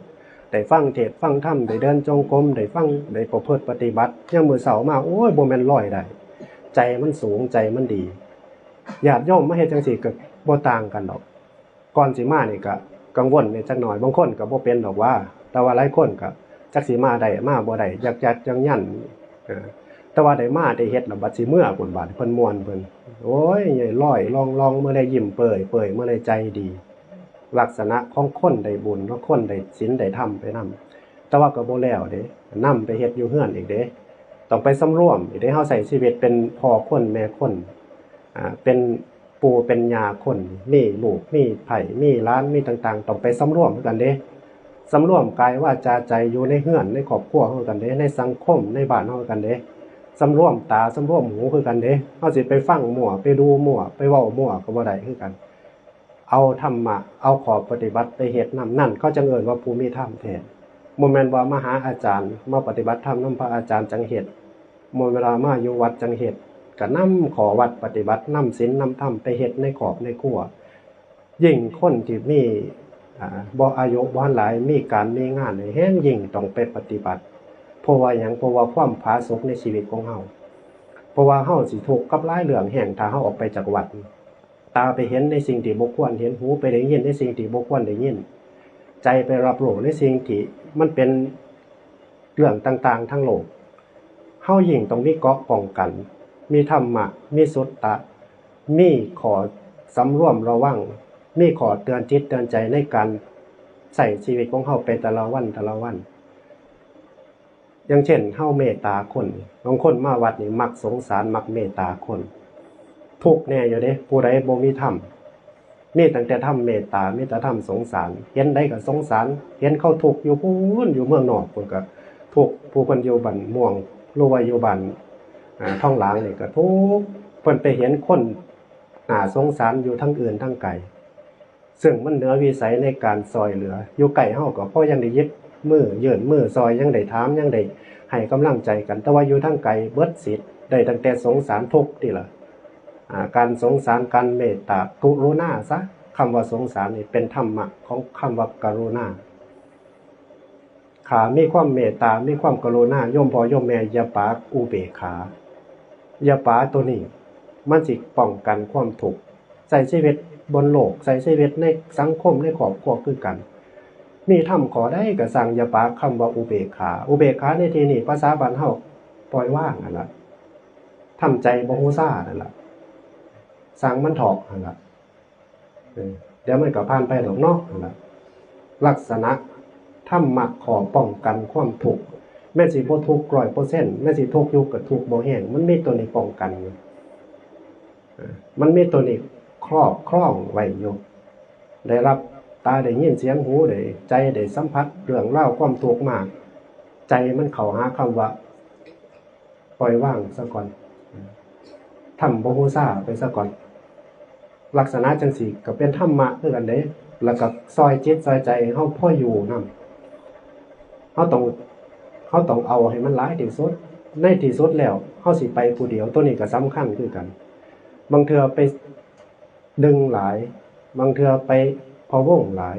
ได้ฟังเทศน์ฟังธรรม ได้เดินจงกรม ได้ฟัง ได้ประพฤติปฏิบัติ ยามมื้อเช้ามา โอ้ย บ่แม่นลอยได้ ใจมันสูง ใจมันดี ญาติโยมมาเฮ็ดจั่งซี้ก็บ่ต่างกันดอก ก่อนสิมานี่ก็กังวลแหน่จักหน่อย บางคนก็บ่เป็นดอกว่า แต่ว่าหลายคนก็จักสิมาได้มาบ่ได้ ยักยักยันยัน เออ แต่ว่าได้มาได้เฮ็ดแล้วบัดสิเมือพุ้น บาดเพิ่นม่วนเพิ่น โอ้ย ลอยล่องๆ มื้อใดยิ้มเปิยๆ มื้อใดใจดี ลักษณะของคนได้บุญ ของคนได้ศีลได้ธรรมไปนำ แต่ว่าก็บ่แล้วเด้ นำไปเฮ็ดอยู่เฮือนอีกเด้ ต้องไปสำรวมอีกเด้ เฮาใช้ชีวิตเป็นพ่อคนแม่คน อ่า เป็นปู่เป็นย่าคน มีลูกมีไผ มีหลาน มีต่างๆ ต้องไปสำรวมคือกันเด้ สำรวมกายวาจาใจ อยู่ในเฮือนในครอบครัวเฮาคือกันเด้ ในสังคมในบ้านเฮาคือกันเด้ สำรวมตาสำรวมหูคือกันเด้ เฮาสิไปฟังมั่ว ไปดูมั่ว ไปเว้ามั่วก็บ่ได้คือกัน เอาธรรมะ เอาข้อปฏิบัติไปเฮ็ดนำ นั่นเขาจั่งเอิ้นว่าผู้มีธรรมแท้ บ่แม่นว่ามาหาอาจารย์ มาปฏิบัติธรรมนำพระอาจารย์จั่งเฮ็ด บ่แม่นว่ามาอยู่วัดจั่งเฮ็ด ก็นำข้อวัดปฏิบัติ นำศีลนำธรรมไปเฮ็ดในครอบในครัว ยิ่งคนที่มี อ่า บ่อายุบ่ทันหลาย มีการมีงานนี่ แฮ่งยิ่งต้องไปปฏิบัติ เพราะว่าหยัง เพราะว่าความผาสุกในชีวิตของเฮา เพราะว่าเฮาสิทุกข์กับหลายเรื่องแฮง ถ้าเฮาออกไปจากวัด ตาไปเห็นในสิ่งที่บ่ควรเห็น หูไปได้ยินในสิ่งที่บ่ควรได้ยิน ใจไปรับรู้ในสิ่งที่มันเป็นเรื่องต่างๆ ทางโลก เฮายิ่งต้องมีเกราะป้องกัน มีธรรมะ มีสุตตะ มีข้อสำรวมระวัง มีข้อเตือนจิตเตือนใจในการใช้ชีวิตของเฮาไปแต่ละวันแต่ละวัน อย่างเช่น เฮาเมตตาคน บางคนมาวัดนี่มักสงสาร มักเมตตาคน ทุกข์แน่อยู่เด้ ผู้ใดบ่มีธรรม มีตั้งแต่ธรรมเมตตา มีแต่ธรรมสงสาร เห็นใดก็สงสาร เห็นเขาทุกข์อยู่พู้น อยู่เมืองนอกพู้นก็ทุกข์ ผู้เพิ่นอยู่บ้านม่วง หรือว่าอยู่บ้าน อ่า ทองหลางนี่ก็ทุกข์ เพิ่นไปเห็นคนน่าสงสารอยู่ทั้งอื่นทั้งไกล ซึ่งมันเหนือวิสัยในการซ่อยเหลือ อยู่ใกล้เฮาก็พอยังได้หยิบมือ ยื่นมือซ่อย ยังได้ถาม ยังได้ให้กำลังใจกัน แต่ว่าอยู่ทางไกลเบิดสิทธิ์ ได้ตั้งแต่สงสารทุกข์นี่ล่ะ อ่า การสงสาร การเมตตา กรุณาซะ คำว่าสงสารนี่เป็นธรรมะของคำว่ากรุณา ถ้ามีความเมตตา มีความกรุณา โยมพ่อโยมแม่อย่าปาอุเบกขา อย่าปาตัวนี้ มันสิป้องกันความทุกข์ ใช้ชีวิตบนโลก ใช้ชีวิตในสังคม ในครอบครัวคือกัน มีธรรมข้อใดก็ซ่าง อย่าปาคำว่าอุเบกขา อุเบกขาในที่นี้ ภาษาบ้านเฮา ปล่อยวางนั่นล่ะ ทำใจบ่ฮู้ซ่านั่นล่ะ ซ่างมันเถาะนั่นล่ะ เออ เดี๋ยวมันก็ผ่านไปดอกเนาะนั่นล่ะ ลักษณะธรรมะข้อป้องกันความทุกข์ แม้สิบ่ทุกข์ร้อยเปอร์เซ็นต์ แม้สิทุกข์อยู่ก็ทุกข์บ่แฮง มันมีตัวนี้ป้องกันอยู่ เออ มันมีตัวนี้ครอบครองไว้อยู่ ได้รับตาได้ยินเสียง หูได้ ใจได้สัมผัสเรื่องราวความทุกข์มา ใจมันเข้าหาคำว่า ปล่อยวางซะก่อน ทำบ่ฮู้ซ่าไปซะก่อน ลักษณะจั่งซี้ก็เป็นธรรมะคือกันเด้ แล้วก็ซ่อยจิตซ่อยใจให้เฮาพออยู่นำ เฮาต้อง เฮาต้องเอาให้มันหลายที่สุด ในที่สุดแล้วเฮาสิไปผู้เดียว ตัวนี้ก็สำคัญคือกัน บางเทื่อไป ดึงหลาย บางเทื่อไปพะวงหลาย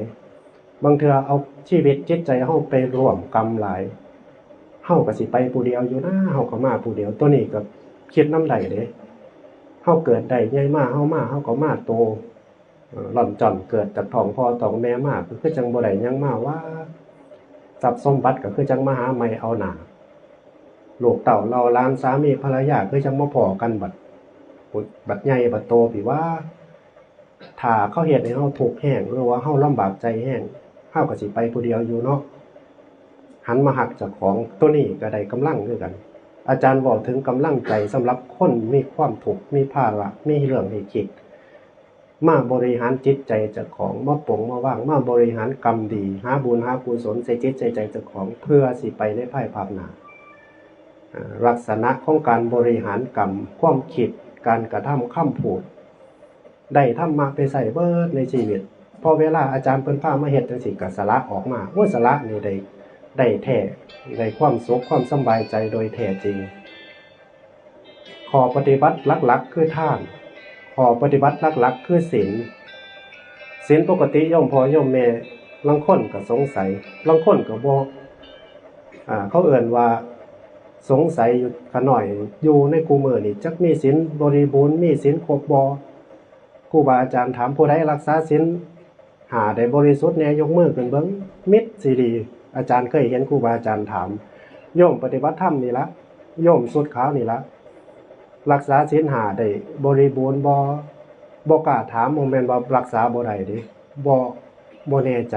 บางเทื่อเอาชีวิตจิตใจเฮาไปร่วมกรรมหลาย เฮาก็สิไปผู้เดียวอยู่นะ เฮาก็มาผู้เดียว ตัวนี้ก็คิดนำได้เด้ เฮาเกิดได้ใหญ่มา เฮามา เฮาก็มาโต เอ่อ ล่อนจ้อนเกิดจากท้องพ่อท้องแม่มา ก็คือจั่งบ่ได้หยังมาว่า ทรัพย์สมบัติก็คือจั่งมาหาใหม่เอาหน้า ลูกเต้าเหล่าหลานสามีภรรยาคือจั่งมาพ้อกันบัด บัดใหญ่บัดโตปีว่า ถ้าเขาเฮ็ดให้เฮาทุกข์แฮง หรือว่าเฮาลำบากใจแฮง เฮาก็สิไปผู้เดียวอยู่เนาะ หันมาฮักเจ้าของ ตัวนี้ก็ได้กำลังคือกัน อาจารย์เว้าถึงกำลังใจสำหรับคนมีความทุกข์ มีภาระ มีเรื่องให้คิด มาบริหารจิตใจเจ้าของ มาปลงมาวาง มาบริหารกรรมดี หาบุญหากุศลใส่จิตใส่ใจเจ้าของ เพื่อสิไปในภายภาคหน้า อ่า ลักษณะของการบริหารกรรม ความคิด การกระทำ คำพูด ได้ธรรมะไปใช้เบิดในชีวิต พอเวลาอาจารย์เพิ่นพามาเฮ็ดจั่งซี้ ก็สละออกมา โอ้ย สละนี่ได้ ได้แท้ ได้ความสุข ความสำบายใจโดยแท้จริง ข้อปฏิบัติหลักๆ คือทาน ข้อปฏิบัติหลักๆ คือศีล ศีลปกติโยมพ่อโยมแม่ ลางคนก็สงสัย ลางคนก็บ่ อ่า เขาเอิ้นว่าสงสัยอยู่ ขาน้อย อยู่ในกูมื้อนี่จักมีศีลบริบูรณ์ มีศีลครบบ่ ครูบาอาจารย์ถาม ผู้ใดรักษาศีลห้าได้บริสุทธิ์แน่ ยกมือขึ้นเบิ่ง มิดซีดี อาจารย์เคยเห็นครูบาอาจารย์ถาม โยมปฏิบัติธรรมนี่ละ โยมชุดขาวนี่ละ รักษาศีลห้าได้บริบูรณ์บ่ บ่กล้าถาม บ่แม่นว่ารักษาบ่ได้เด้ บ่ บ่แน่ใจ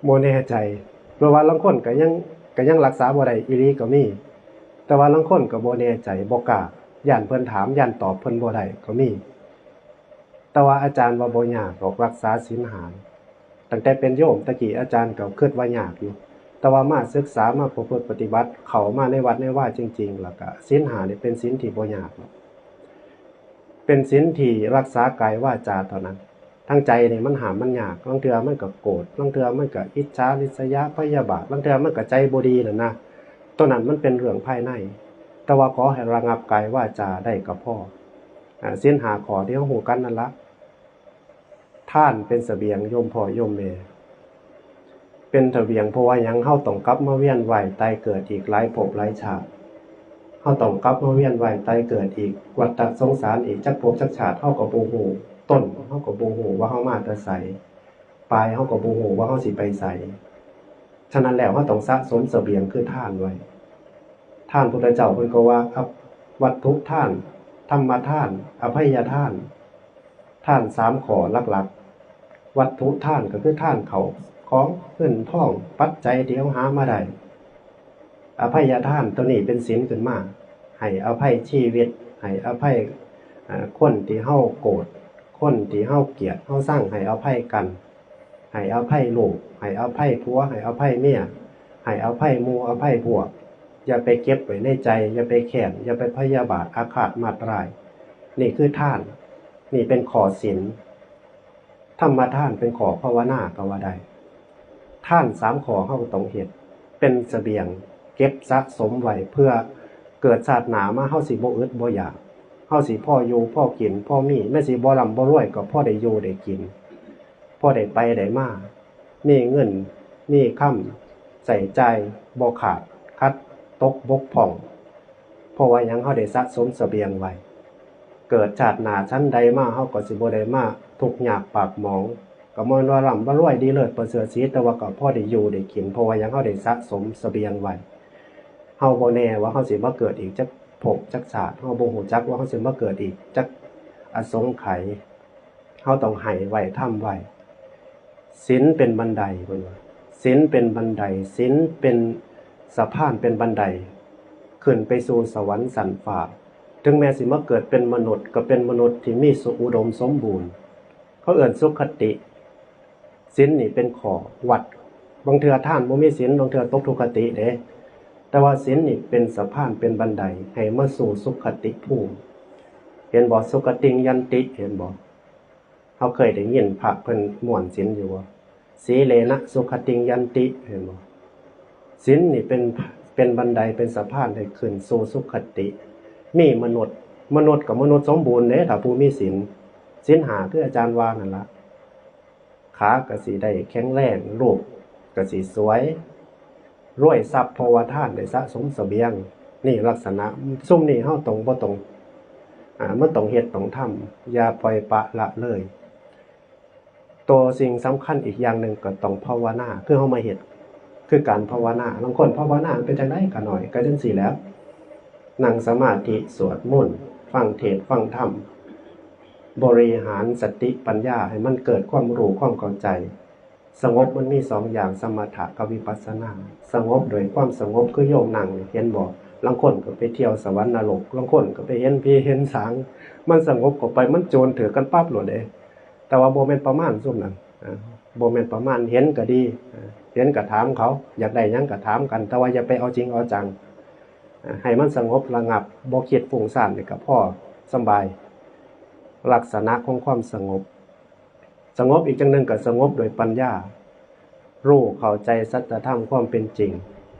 บ่แน่ใจ เพราะว่าลางคนก็ยัง ก็ยังรักษาบ่ได้อีหลีก็มี แต่ว่าลางคนก็บ่แน่ใจ บ่กล้า ย้านเพิ่นถาม ย้านตอบเพิ่นบ่ได้ก็มี แต่ว่าอาจารย์ว่าบ่ยากดอกรักษาศีลห้า ตั้งแต่เป็นโยมตะกี้อาจารย์ก็คิดว่ายากอยู่ แต่ว่ามาศึกษา มาประพฤติปฏิบัติ เข้ามาในวัดในวาจริงๆ แล้วก็ศีลห้านี่เป็นศีลที่บ่ยากหรอก เป็นศีลที่รักษากายวาจาเท่านั้น ทางใจนี่มันห้ามมันยาก ลางเทื่อมันก็โกรธ ลางเทื่อมันก็อิจฉาริษยาพยาบาท ลางเทื่อมันก็ใจบ่ดีนั่นนะ ตัวนั้นมันเป็นเรื่องภายใน แต่ว่าขอให้ระงับกายวาจาได้ก็พอ อ่า ศีลห้าข้อที่เฮาฮู้กันนั่นละ ทานเป็นเสบียงโยมพ่อโยมแม่ เป็นเสบียง เพราะว่าหยัง เฮาต้องกลับมาเวียนว่ายตายเกิดอีกหลายภพหลายชาติ เฮาต้องกลับมาเวียนว่ายตายเกิดอีก วัฏฏะสงสารอีกจักภพจักชาติ เฮาก็บ่ฮู้ต้น เฮาก็บ่ฮู้ว่าเฮามาแต่ไส ปลาย เฮาก็บ่ฮู้ว่าเฮาสิไปไส ฉะนั้นแล้ว เฮาต้องสะสมเสบียงคือทานไว้ ทานพุทธเจ้าเพิ่นก็ว่า อัพ- วัตถุทาน ธรรมทาน อภัยทาน ทานสามข้อหลักๆ วัตถุทานก็คือทานข้าวของเงินทองปัจจัยที่เฮาหามาได้ อภัยทานตัวนี้เป็นศีลขึ้นมา ให้อภัยชีวิต ให้อภัย อ่า คนที่เฮาโกรธ คนที่เฮาเกลียด เฮาชัง ให้อภัยกัน ให้อภัยลูก ให้อภัยผัว ให้อภัยเมีย ให้อภัยหมู่อภัยพวก อย่าไปเก็บไว้ในใจ อย่าไปแค้น อย่าไปพยาบาทอาฆาตมาดร้าย นี่คือทาน นี่เป็นข้อศีล ธรรมทานเป็นข้อภาวนาก็ว่าได้ ทานสามข้อเฮาก็ต้องเฮ็ด เป็นเสบียง เก็บสะสมไว้ เพื่อเกิดชาติหน้ามาเฮาสิบ่อึดบ่อยาก เฮาสิพออยู่พอกิน พอมี แม้สิบ่ร่ำบ่รวยก็พอได้อยู่ได้กิน พอได้ไปได้มา มีเงิน มีคำ ใช้จ่ายบ่ขาดขัด ตกบกพร่อง เพราะว่าหยัง เฮาได้สะสมเสบียงไว้ เกิดชาติหน้าชั้นใดมา เฮาก็สิบ่ได้มาทุกข์ยากปากหมอง ก็บ่แม่นว่าร่ำว่ารวยดีเลิศประเสริฐศรี แต่ว่าก็พอได้อยู่ได้กิน เพราะว่าหยัง เฮาได้สะสมเสบียงไว้ เฮาบ่แน่ว่าเฮาสิมาเกิดอีกจักภพจักชาติ เฮาบ่ฮู้จักว่าเฮาสิมาเกิดอีกจักอสงไขย เฮาต้องให้ไว้ ทำไว้ ศีลเป็นบันได เพิ่นว่า ศีลเป็นบันได ศีลเป็นสะพาน เป็นบันได ขึ้นไปสู่สวรรค์ชั้นฟ้า ถึงแม้สิมาเกิดเป็นมนุษย์ ก็เป็นมนุษย์ที่มีสุ- อุดมสมบูรณ์ เขาเอิ้นสุคติ ศีลนี่เป็นข้อวัด บางเทื่อทานบ่มีศีล บางเทื่อตกทุคติเด้ แต่ว่าศีลนี่เป็นสะพาน เป็นบันได ให้มาสู่สุคติภูมิ เห็นบ่ สุคติง ยันติ เห็นบ่ เฮาเคยได้ยินพระเพิ่นม่วนศีลอยู่บ่ สีเลนะสุคติง ยันติ เห็นบ่ ศีลนี่เป็น เป็นบันได เป็นสะพานให้ขึ้นสู่สุคติ มีมนุษย์ มนุษย์กับมนุษย์สมบูรณ์เด้ ถ้าผู้มีศีล ศีลห้าคืออาจารย์ว่านั่นละ ขากะสิได้แข็งแรง รูปกะสิสวย รวยทรัพย์เพราะว่าทานได้สะสมเสบียง นี่ลักษณะ ซุมนี้เฮาต้อง บ่ต้อง อ่า มันต้องเฮ็ดต้องทำ อย่าปล่อยปละละเลย ตัวสิ่งสำคัญอีกอย่างหนึ่งก็ต้องภาวนา คือเฮามาเฮ็ด คือการภาวนา ลางคนภาวนามันเป็นจั่งใด๋ ก็น้อย ก็จั่งซี้แหล้ว นั่งสมาธิ สวดมนต์ ฟังเทศน์ ฟังธรรม บริหารสติปัญญาให้มันเกิดความรู้ความเข้าใจ สงบมันมีสองอย่าง สมถะกับวิปัสสนา สงบโดยความสงบ คือโยมนั่งนี่ เห็นบ่ ลางคนก็ไปเที่ยวสวรรค์นรก ลางคนก็ไปเห็นผีเห็นสาง มันสงบเข้าไป มันโจรถืกกันปั๊บโลดเด้ แต่ว่าบ่แม่นประมาณซุมนั้น อ่า บ่แม่นประมาณ เห็นก็ดี อ่า เห็นก็ถามเขา อยากได้หยังก็ถามกัน แต่ว่าอย่าไปเอาจริงเอาจัง อ่า ให้มันสงบระงับ บ่คิดฟุ้งซ่านนี่ก็พอสำบาย ลักษณะของความสงบ สงบอีกจั่งหนึ่งก็สงบโดยปัญญา รู้เข้าใจสัจธรรมความเป็นจริง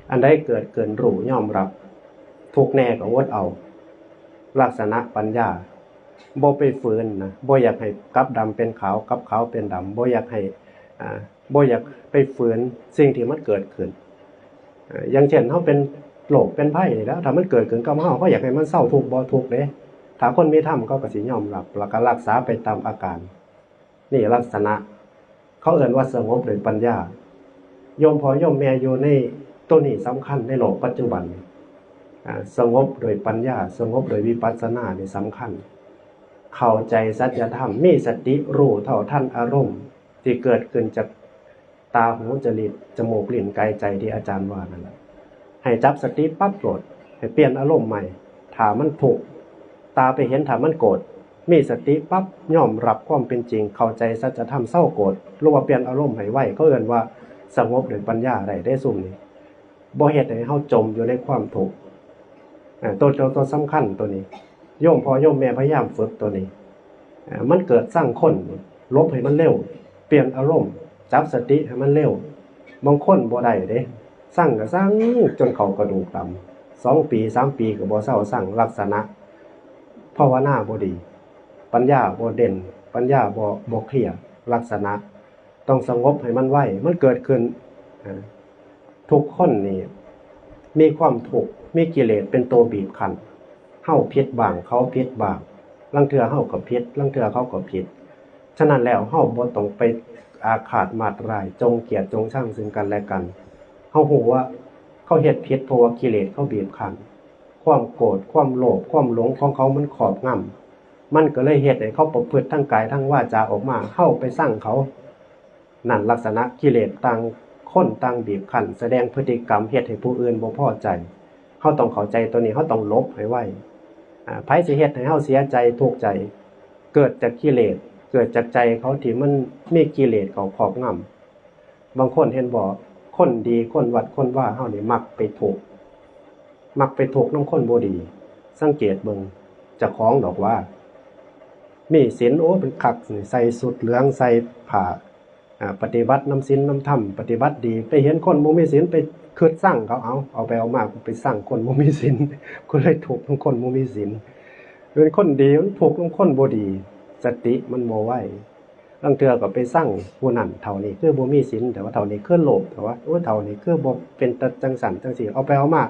อันใดเกิดขึ้นรู้ยอมรับ ทุกข์แน่ก็อดเอา ลักษณะปัญญา บ่ไปฝืนนะ บ่อยากให้กลับดำเป็นขาว กลับขาวเป็นดำ บ่อยากให้ อ่า บ่อยากไปฝืนสิ่งที่มันเกิดขึ้น อ่า อย่างเช่น เฮาเป็นโรคเป็นภัยนี่แหล้ว ถ้ามันเกิดขึ้นกับเฮา เฮาอยากให้มันเซาทุกข์ บ่ทุกข์เด้ ถ้าคนมีธรรมเขาก็สิยอมรับ แล้วก็รักษาไปตามอาการ นี่ลักษณะ เขาเอิ้นว่าสงบโดยปัญญา โยมพ่อโยมแม่อยู่ในตัวนี้สำคัญในโลกปัจจุบัน อ่า สงบโดยปัญญา สงบโดยวิปัสสนานี่สำคัญ เข้าใจสัจธรรม มีสติรู้เท่าทันอารมณ์ที่เกิดขึ้นจากตาหูจมูกจมูกลิ้นกายใจที่อาจารย์ว่านั่นแหละ ให้จับสติปั๊บโลด ให้เปลี่ยนอารมณ์ใหม่ ถ้ามันทุกข์ ตาไปเห็นถ้ามันโกรธ มีสติปั๊บ ยอมรับความเป็นจริง เข้าใจสัจธรรม เซาโกรธ หรือว่าเปลี่ยนอารมณ์ให้ไว เขาเอิ้นว่าสงบโดยปัญญาได้เด้ซุมนี้ บ่เฮ็ดให้เฮาจมอยู่ในความทุกข์ อ่า ตัว ตัว ตัวสำคัญตัวนี้ โยมพ่อโยมแม่พยายามฝึกตัวนี้ อ่า มันเกิดซังคน หลบให้มันเร็ว เปลี่ยนอารมณ์ จับสติให้มันเร็ว บางคนบ่ได้เด้ ซังก็ซังจนเข้ากระดูกดำ สองปี สามปีก็บ่เซาซัง ลักษณะภาวนาบ่ดี ปัญญาบ่เด่น ปัญญาบ่ บ่เคลียร์ ลักษณะ ต้องสงบให้มันไว มันเกิดขึ้น อ่า ทุกคนนี่มีความทุกข์ มีกิเลสเป็นตัวบีบคั้น เฮาผิดบ้าง เขาผิดบ้าง ลางเทื่อเฮาก็ผิด ลางเทื่อเขาก็ผิด ฉะนั้นแล้วเฮาบ่ต้องไปอาฆาตมาดร้าย จงเกลียดจงชังซึ่งกันและกัน เฮาฮู้ว่าเขาเฮ็ดผิดเพราะว่ากิเลสเขาบีบคั้น ความโกรธ ความโลภ ความหลงของเขามันครอบงำ มันก็เลยเฮ็ดให้เขาประพฤติทางกายทางวาจาออกมา เฮาไปซังเขา นั่นลักษณะกิเลสต่างคนต่างบีบคั้น แสดงพฤติกรรมเฮ็ดให้ผู้อื่นบ่พอใจ เฮาต้องเข้าใจตัวนี้ เฮาต้องหลบให้ไว อ่า ไผสิเฮ็ดให้เฮาเสียใจทุกข์ใจ เกิดจากกิเลส เกิดจากใจเขาที่มันมีกิเลสเขาครอบงำ บางคนเห็นบ่ คนดี คนวัด คนวาเฮานี่มักไปทุกข์ มักไปทุกข์นำคนบ่ดี สังเกตเบิ่งเจ้าของดอกว่า มีศีล โอ้ เป็นคักนี่ ใส่ชุดเหลือง ใส่ผ้า อ่า ปฏิบัตินำศีลนำธรรม ปฏิบัติดี ไปเห็นคนบ่มีศีล ไปคิดซังเขา เอา เอาไปเอามา กูไปซังคนบ่มีศีล กูเลยทุกข์นำคนบ่มีศีล เป็นคนดีมันทุกข์นำคนบ่ดี สติมันบ่ไว ลางเทื่อก็ไปซังผู้นั้น เฒ่านี้คือบ่มีศีล แต่ว่าเฒ่านี้คือโลภ แต่ว่า โอ้ เฒ่านี้คือบ่เป็นตาจั่งซั้นจั่งซี้ เอาไปเอามา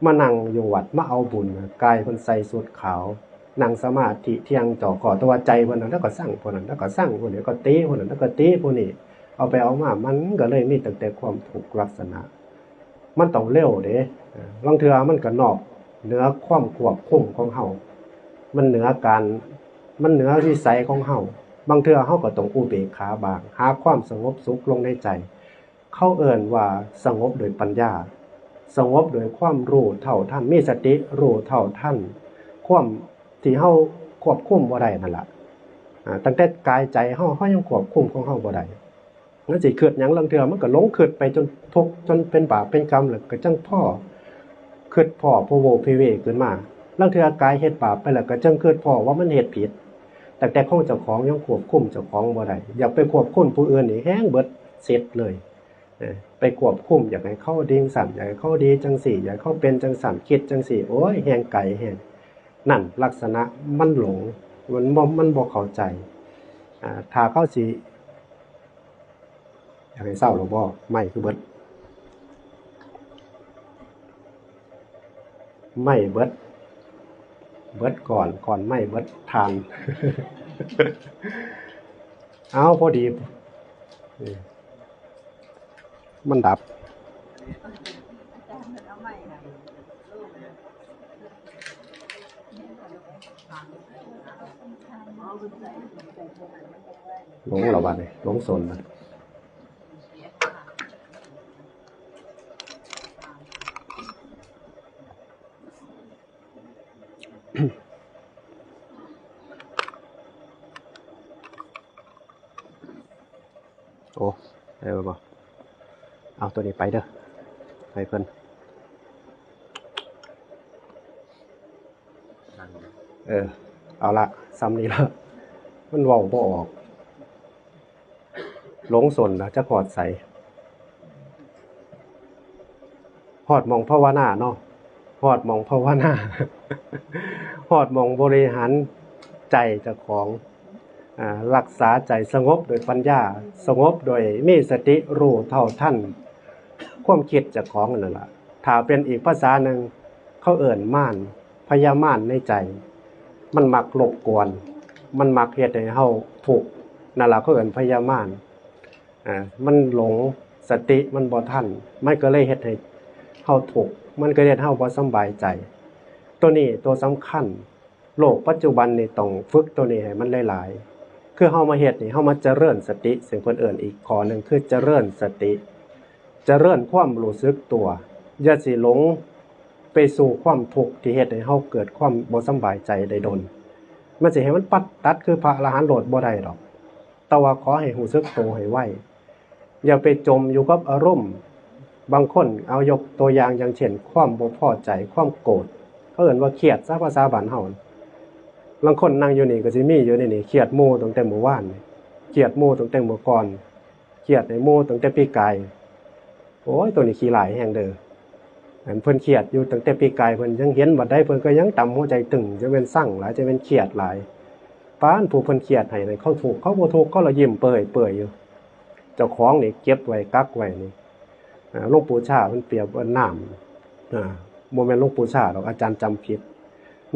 มานั่งอยู่วัด มาเอาบุญ กายเพิ่นใส่ชุดขาว นั่งสมาธิเที่ยงจ่อคอ แต่ว่าใจเพิ่นน่ะ แล้วก็ซังผู้นั้น แล้วก็ซังผู้นี้ ก็ติผู้นั้น แล้วก็ติผู้นี้ เอาไปเอามา มันก็เลยมีตั้งแต่ความทุกข์ลักษณะ มันต้องเร็วเด้ เออ ลางเทื่อมันก็นอกเหนือความควบคุมของเฮา มันเหนือการ มันเหนือวิสัยของเฮา บางเทื่อเฮาก็ต้องอุเบกขาบ้าง หาความสงบสุขลงในใจ เขาเอิ้นว่าสงบโดยปัญญา สงบโดยความรู้เท่าทัน มีสติรู้เท่าทัน ความที่เฮาควบคุมบ่ได้นั่นล่ะ อ่า ตั้งแต่กายใจเฮา เฮายังควบคุมของเฮาบ่ได้ มันสิคิดหยัง ลางเทื่อมันก็หลงคิดไปจนทุกข์ จนเป็นบาปเป็นกรรม แล้วก็จั่งพ้อ คิดพ้อโพโวเพเวขึ้นมา ลางเทื่อกายเฮ็ดบาปไปแล้วก็จั่งคิดพ้อว่ามันเฮ็ดผิด ตั้งแต่ของเจ้าของยังควบคุมเจ้าของบ่ได้ อยากไปควบคุมผู้อื่นนี่แฮงเบิดสิทธิ์เลย เออ ไปควบคุม อยากให้เขาดีจั่งซั้น อยากให้เขาดีจั่งซี้ อยากให้เขาเป็นจั่งซั้น คิดจั่งซี้ โอ้ย แฮงไกลแฮง นั่นลักษณะมันหลง มันบ่ มันบ่เข้าใจ อ่า ถ้าเขาสิ อยากให้เซาหรือบ่ ไม้คือเบิด ไม้เบิด เบิดก่อน ก่อนไม้เบิดถ่าน เอาพอดี เออ มันดับ หลงแล้วบัดนี้ หลงสนแล้ว โอ้ ได้บ่ เอาตัวนี้ไปเด้อ ให้เพิ่น เออ เอาละ ส่ำนี้ละ มันเว้าบ่ออก หลงสนแล้ว จักฮอดไส ฮอดหม่องภาวนาเนาะ ฮอดหม่องภาวนา ฮอดหม่องบริหารใจเจ้าของ อ่า รักษาใจสงบโดยปัญญา สงบโดยมีสติรู้เท่าทันความคิดเจ้าของนั่นล่ะ ถ้าเป็นอีกภาษาหนึ่ง เขาเอิ้นมาร พยามารในใจ มันมักรบกวน มันมักเฮ็ดให้เฮาทุกข์ นั่นล่ะเขาเอิ้นพยามาร อ่า มันหลง สติมันบ่ทัน มันก็เลยเฮ็ดให้เฮาทุกข์ มันก็เฮ็ดให้เฮาบ่สำบายใจ ตัวนี้ตัวสำคัญ โลกปัจจุบันนี่ต้องฝึกตัวนี้ให้มันหลายๆ คือเฮามาเฮ็ดนี่ เฮามาเจริญสติ ซึ่งเพิ่นเอิ้นอีกข้อหนึ่งคือเจริญสติ เจริญความรู้สึกตัว อย่าสิหลงไปสู่ความทุกข์ที่เฮ็ดให้เฮาเกิดความบ่สำบายใจได้ดล มันสิให้มันปัดตัดคือพระอรหันต์โลดบ่ได้ดอก แต่ว่าขอให้รู้สึกตัวให้ไว อย่าไปจมอยู่กับอารมณ์ บางคน เอายกตัวอย่างอย่างเช่น ความบ่พอใจ ความโกรธ เขาเอิ้นว่าเครียดซะ ภาษาบ้านเฮา ลางคนนั่งอยู่นี่ก็สิมีอยู่ในนี่ เครียดหมู่ตั้งแต่มื้อวานนี่ เครียดหมู่ตั้งแต่มื้อก่อน เครียดให้หมู่ตั้งแต่ปีกาย โอ้ย ตัวนี้ขี้ร้ายแฮงเด้อ อันเพิ่นเครียดอยู่ตั้งแต่ปีกาย เพิ่นยังเห็นบัดใดเพิ่นก็ยังตำหัวใจตึง จะแม่นซังหลาย จะแม่นเครียดหลาย ปานผู้เพิ่นเครียดให้นั่น เขาทุกข์ เขาบ่ทุกข์ เขาละยิ้มเปื่อยๆ อยู่ เจ้าของนี่เก็บไว้ กักไว้นี่ อ่า หลวงปู่ชาเพิ่นเปรียบว่าน้ำ อ่า บ่แม่นหลวงปู่ชาดอก อาจารย์จำผิด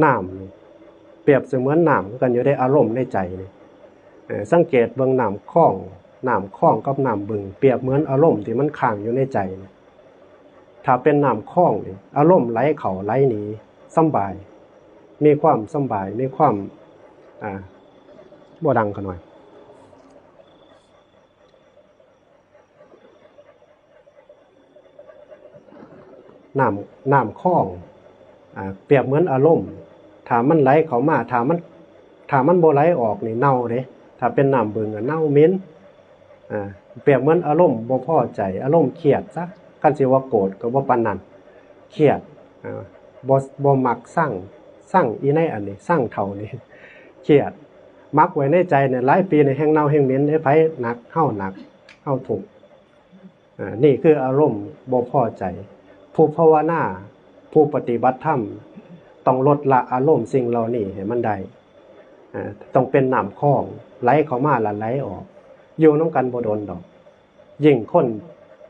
น้ำนี่เปรียบเสมือนน้ำคือกันอยู่ในอารมณ์ในใจนี่ เอ่อ สังเกตเบิ่งน้ำคลอง น้ำคลองกับน้ำบึง เปรียบเหมือนอารมณ์ที่มันค้างอยู่ในใจนี่ ถ้าเป็นน้ำคลองนี่ อารมณ์ไหลเข้าไหลหนี สำบาย มีความสำบาย มีความ อ่า บ่ดังขะหน่อย น้ำ น้ำคลอง อ่า เปรียบเหมือนอารมณ์ ถ้ามันไหลเข้ามา ถ้ามัน ถ้ามันบ่ไหลออกนี่เน่าเด้ ถ้าเป็นน้ำบึงอะเน่าเหม็น อ่า เปรียบเหมือนอารมณ์บ่พอใจ อารมณ์เครียดซะ คันสิว่าโกรธก็บ่ปานนั้น เครียด อ่า บ่ บ่มักซัง ซังอีในอันนี้ ซังเฒ่านี่ เครียด หมักไว้ในใจเนี่ย หลายปีนี่แฮ่งเน่าแฮ่งเหม็นเด้ ไผหนัก เฮาหนัก เฮาทุกข์ อ่า นี่คืออารมณ์บ่พอใจ ผู้ภาวนา ผู้ปฏิบัติธรรม ต้องลดละอารมณ์สิ่งเหล่านี้ให้มันได้ อ่า ต้องเป็นน้ำคลอง ไหลเข้ามาและไหลออก อยู่นำกันบ่ดนดอก ยิ่งคน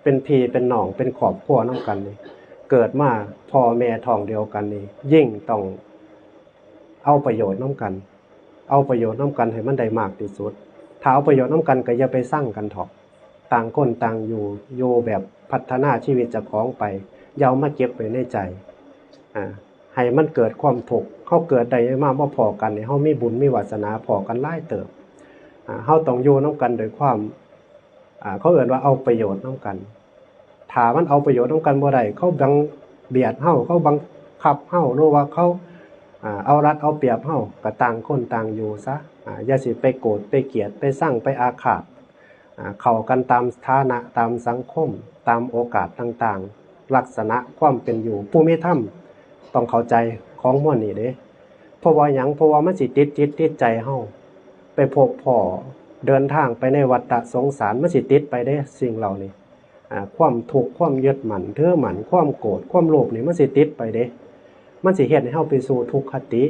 เป็นพี่เป็นน้อง เป็นครอบครัวนำกันนี่ เกิดมาพ่อแม่ท้องเดียวกันนี่ ยิ่งต้องเอาประโยชน์นำกัน เอาประโยชน์นำกันให้มันได้มากที่สุด ถ้าเอาประโยชน์นำกันก็อย่าไปซังกันเถาะ ต่างคนต่างอยู่ อยู่แบบพัฒนาชีวิตเจ้าของไป อย่าเอามาเก็บไว้ในใจ อ่า ให้มันเกิดความทุกข์ เฮาเกิดได้มาบ่พ้อกันนี่ เฮามีบุญมีวาสนาพ้อกันหลายเติบ อ่า เฮาต้องอยู่นำกันโดยความ อ่า เขาเอิ้นว่าเอาประโยชน์นำกัน ถ้ามันเอาประโยชน์นำกันบ่ได้ เขาบังเบียดเฮา เขาบังคับเฮา หรือว่าเขา อ่า เอารัดเอาเปรียบเฮา ก็ต่างคนต่างอยู่ซะ อ่า อย่าสิไปโกรธ ไปเกลียด ไปซัง ไปอาฆาต อ่า เข้ากันตามฐานะ ตามสังคม ตามโอกาสต่างๆ ลักษณะความเป็นอยู่ ผู้มีธรรมต้องเข้าใจของหมู่นี้เด้ เพราะว่าหยัง เพราะว่ามันสิติดจิตติดใจเฮา ไปพบพ้อ เดินทางไปในวัฏสงสาร มันสิติดไปเด้ สิ่งเหล่านี้ อ่า ความทุกข์ ความยึดมั่นถือมั่น ความโกรธ ความโลภนี่มันสิติดไปเด้ มันสิเฮ็ดให้เฮาไปสู่ทุกขติ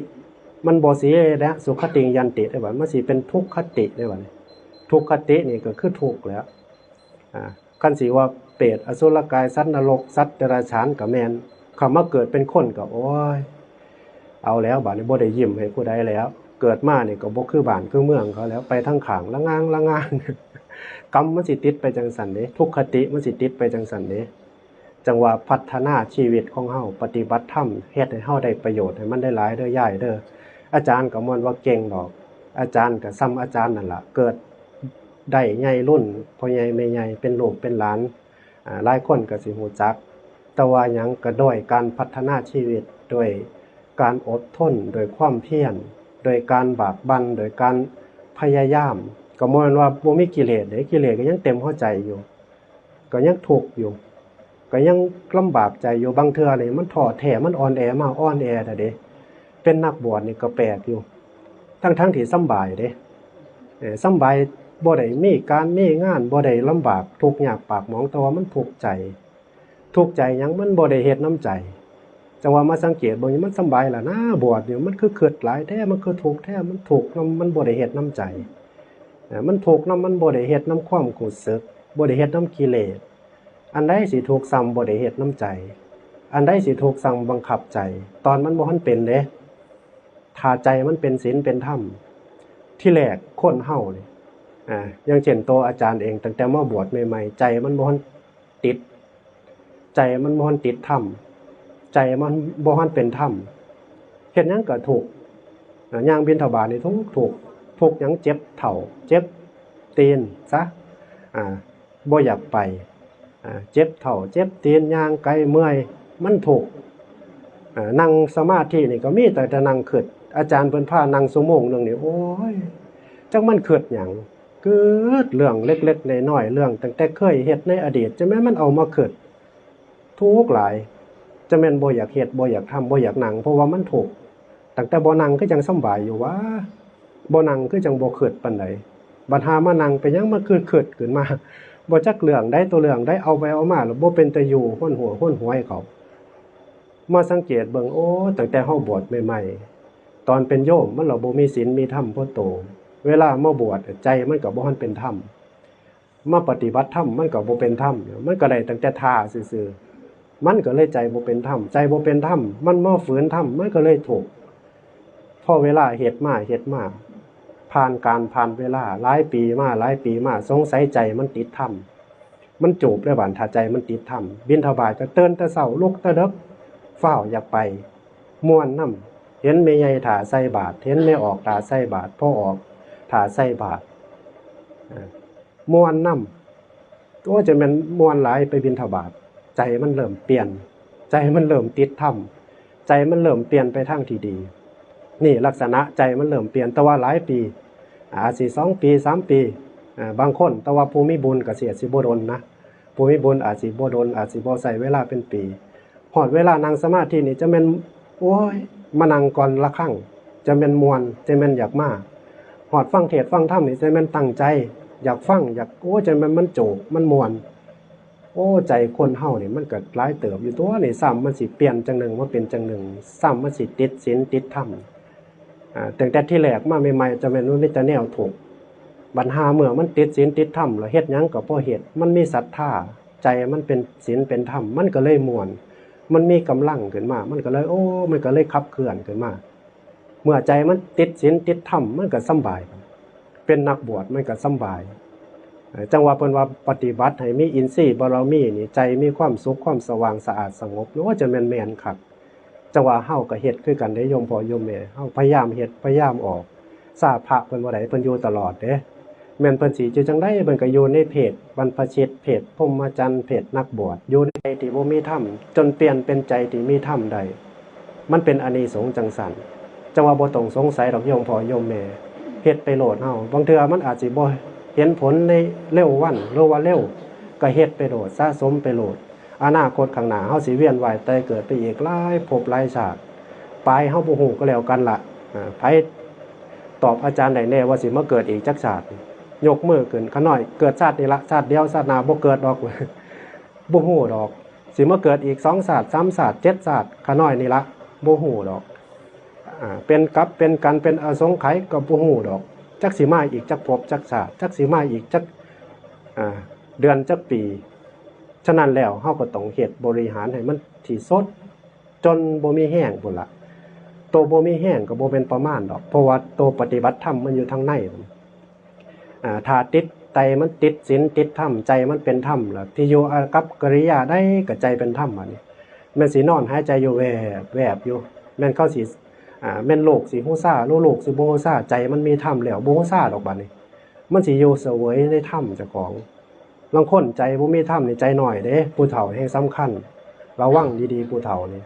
มันบ่สิเด้ สุขติงยันติได้บ่ มันสิเป็นทุกขติได้บ่ ทุกขตินี่ก็คือทุกข์แหล้ว อ่า คันสิว่าเปรต อสุรกาย สัตว์นรก สัตว์เดรัจฉานก็แม่น เข้ามาเกิดเป็นคนก็ โอ้ย เอาแล้ว บาดนี้บ่ได้ยิ้มให้ผู้ใดแล้ว เกิดมานี่ก็บ่คือบ้านคือเมืองเขาแล้ว ไปทางข้างละงางละงาง กรรมมันสิติดไปจังซั่นเด้ ทุกขติมันสิติดไปจังซั่นเด้ จั่งว่าพัฒนาชีวิตของเฮา ปฏิบัติธรรม เฮ็ดให้เฮาได้ประโยชน์ ให้มันได้หลายเด้อยายเด้อ อาจารย์ก็ม่วนว่าเก่งดอก อาจารย์ก็ส่ำอาจารย์นั่นล่ะ เกิดได้ใหญ่รุ่น พ่อใหญ่แม่ใหญ่ เป็นลูกเป็นหลาน อ่า หลายคนก็สิฮู้จัก แต่ว่าหยังก็ด้วยการพัฒนาชีวิต ด้วยการอดทน ด้วยความเพียร ด้วยการบากบั่น ด้วยการพยายาม ก็บ่แม่นว่าบ่มีกิเลสเด้ กิเลสก็ยังเต็มหัวใจอยู่ ก็ยังทุกข์อยู่ ก็ยังลำบากใจอยู่ บางเทื่อนี่มันท้อแท้ มันอ่อนแอมา อ่อนแอน่ะเด้ เป็นนักบวชนี่ก็แปลกอยู่ ทั้งๆที่สำบายเด้ เอ่อ สำบาย บ่ได้มีการมีงาน บ่ได้ลำบากทุกข์ยากปากหมอง แต่ว่ามันทุกข์ใจ ทุกข์ใจหยัง มันบ่ได้เฮ็ดนำใจ จั่งว่ามาสังเกตเบิ่ง มันสำบายล่ะนะ บวชนี่ มันคือคิดหลายแท้ มันคือทุกข์แท้ มันทุกข์นำ มันบ่ได้เฮ็ดนำใจ เอ่อ มันทุกข์นำ มันบ่ได้เฮ็ดนำความรู้สึก บ่ได้เฮ็ดนำกิเลส อันใดสิทุกข์ส่ำบ่ได้เฮ็ดนำใจ อันใดสิทุกข์ส่ำบังคับใจ ตอนมันบ่ทันเป็นเด้ ถ้าใจมันเป็นศีลเป็นธรรม ที่แรกคนเฮานี่ อ่า อย่างเช่นตัวอาจารย์เอง ตั้งแต่มาบวชใหม่ๆ ใจมันบ่ทันติด ใจมันบ่ทันติดธรรม ใจมันบ่ทันเป็นธรรม เฮ็ดหยังก็ทุกข์ อ่า ย่างบิณฑบาตนี่ทุกข์ ทุกข์ ทุกข์หยัง เจ็บเท้า เจ็บตีนซะ อ่า บ่อยากไป อ่า เจ็บเท้า เจ็บตีน ย่างไกลเมื่อย มันทุกข์ อ่า นั่งสมาธินี่ก็มีแต่ แต่นั่งคิด อาจารย์เพิ่นพานั่งชั่วโมงหนึ่งนี่ โอ้ย จักมันคิดหยัง คิดเรื่องเล็กๆน้อยๆ เรื่องตั้งแต่เคยเฮ็ดในอดีต จั่งแม่นมันเอามาคิด ทุกข์หลาย จั่งแม่นบ่อยากเฮ็ด บ่อยากทำ บ่อยากนั่ง เพราะว่ามันทุกข์ ตั้งแต่บ่นั่งคือจั่งสำบายอยู่หวา บ่นั่งคือจั่งบ่คิดปานใด บัดหามานั่งเป็นหยังมาคิดๆขึ้นมา บ่จักเรื่องใดต่อเรื่องใด เอาไปเอามาแล้วบ่เป็นตาอยู่ หนหัวหนหวยเขา มาสังเกตเบิ่ง โอ้ ตั้งแต่เฮาบวชใหม่ๆ ตอนเป็นโยมมันละบ่มีศีลมีธรรมพอโต เวลามาบวชใจมันก็บ่ทันเป็นธรรม มาปฏิบัติธรรมมันก็บ่เป็นธรรม มันก็ได้ตั้งแต่ท่าซื่อๆ มันก็เลยใจบ่เป็นธรรม ใจบ่เป็นธรรม มันมาฝืนธรรม มันก็เลยทุกข์ พอเวลาเฮ็ดมา เฮ็ดมา ผ่านกาลผ่านเวลา หลายปีมา หลายปีมา สงสัยใจมันติดธรรม มันจูบเลยบาด ถ้าใจมันติดธรรม บิณฑบาตก็ตื่นแต่เช้า ลุกแต่ดึก ฟ้าวอยากไป ม่วนนำ เห็นแม่ใหญ่ถ่าใส่บาตร เห็นแม่ออกถ่าใส่บาตร พ่อออกถ่าใส่บาตร อ่า ม่วนนำ โอ้ จั่งแม่นม่วนหลาย ไปบิณฑบาต ใจมันเริ่มเปลี่ยน ใจมันเริ่มติดธรรม ใจมันเริ่มเปลี่ยนไปทางที่ดี นี่ลักษณะใจมันเริ่มเปลี่ยน แต่ว่าหลายปี อาจสิสองปี สามปี อ่า บางคน แต่ว่าผู้มีบุญก็สิ อาจสิบ่ดนนะ ผู้มีบุญอาจสิบ่ดน อาจสิบ่ใช้เวลาเป็นปี ฮอดเวลานั่งสมาธินี่จั่งแม่น โอ้ย มานั่งก่อนละครั้ง จั่งแม่นม่วน จั่งแม่นอยากมา ฮอดฟังเทศน์ฟังธรรมนี่จั่งแม่นตั้งใจ อยากฟัง อยาก โอ้ จั่งแม่นมันโจก มันม่วน โอ้ ใจคนเฮานี่มันก็หลายเติบอยู่ตั๊วนี่ ซ้ำมันสิเปลี่ยนจั่งหนึ่งมาเป็นจั่งหนึ่ง ซ้ำมันสิติดศีลติดธรรม อ่า ตั้งแต่ทีแรกมาใหม่ๆ จั่งแม่นมันมีแต่แนวทุกข์ บัดหาเมื่อมันติดศีลติดธรรมแล้ว เฮ็ดหยังก็บ่เฮ็ด มันมีศรัทธา ใจมันเป็นศีลเป็นธรรม มันก็เลยม่วน มันมีกำลังขึ้นมา มันก็เลย โอ้ มันก็เลยขับเคลื่อนขึ้นมา เมื่อใจมันติดศีลติดธรรม มันก็สำบาย เป็นนักบวชมันก็สำบาย เอ่อ จั่งว่าเพิ่นว่าปฏิบัติให้มีอินทรีย์บารมีนี่ ใจมีความสุข ความสว่างสะอาดสงบ โอ้ จั่งแม่นแม่นคัก จั่งว่าเฮาก็เฮ็ดคือกันเด้ โยมพ่อโยมแม่ เฮาพยายามเฮ็ด พยายามออก ซาพระเพิ่นบ่ได้ เพิ่นอยู่ตลอดเด้ แม่นเพิ่นสิอยู่จั่งใด เพิ่นก็อยู่ในเพศบรรพชิต เพศพรหมจรรย์ เพศนักบวช อยู่ในใจที่บ่มีธรรม จนเปลี่ยนเป็นใจที่มีธรรมได้ มันเป็นอานิสงส์จั่งซั่น จั่งว่าบ่ต้องสงสัยดอกโยมพ่อโยมแม่ เฮ็ดไปโลดเฮา บางเทื่อมันอาจสิบ่เห็นผลในเร็ววัน หรือว่าเร็ว ก็เฮ็ดไปโลด สะสมไปโลด อนาคตข้างหน้าเฮาสิเวียนว่ายตายเกิดไปอีกหลายภพหลายชาติ ปายเฮาบ่ฮู้ก็แล้วกันละ อ่า ไผตอบอาจารย์ได้แน่ว่าสิมาเกิดอีกจักชาติ ยกมือขึ้น ข้าน้อยเกิดชาตินี้ละ ชาติเดียว ชาติหน้าบ่เกิดดอก บ่ฮู้ดอก สิมาเกิดอีกสองชาติ สามชาติ เจ็ดชาติ ข้าน้อยนี่ละ บ่ฮู้ดอก อ่าเป็นกับเป็นกันเป็นอสงไขยก็บ่ฮู้ดอก จักสิมาอีกจักภพจักชาติ จักสิมาอีกจักอ่าเดือนจักปี ฉะนั้นแล้วเฮาก็ต้องเฮ็ดบริหารให้มันที่สุด จนบ่มีแฮงพู้นละ โตบ่มีแฮงก็บ่เป็นประมาณดอก เพราะว่าโตปฏิบัติธรรมมันอยู่ทางใน อ่าถ้าติดใจมันติดศีลติดธรรม ใจมันเป็นธรรมแล้วที่อยู่กับกิริยาใดก็ใจเป็นธรรมบัดนี้ แม่นสินอนหายใจอยู่แวบแวบอยู่ แม่นเขาสิอ่าแม่นโลกสิฮู้ซ่าหรือโลกสิบ่ฮู้ซ่า ใจมันมีธรรมแล้วบ่ฮู้ซ่าดอกบัดนี้ มันสิอยู่เสวยในธรรมเจ้าของ ลางคนใจบ่มีธรรมนี่ใจน้อยเด้ ผู้เฒ่าแฮงสำคัญ ระวังดีๆผู้เฒ่านี่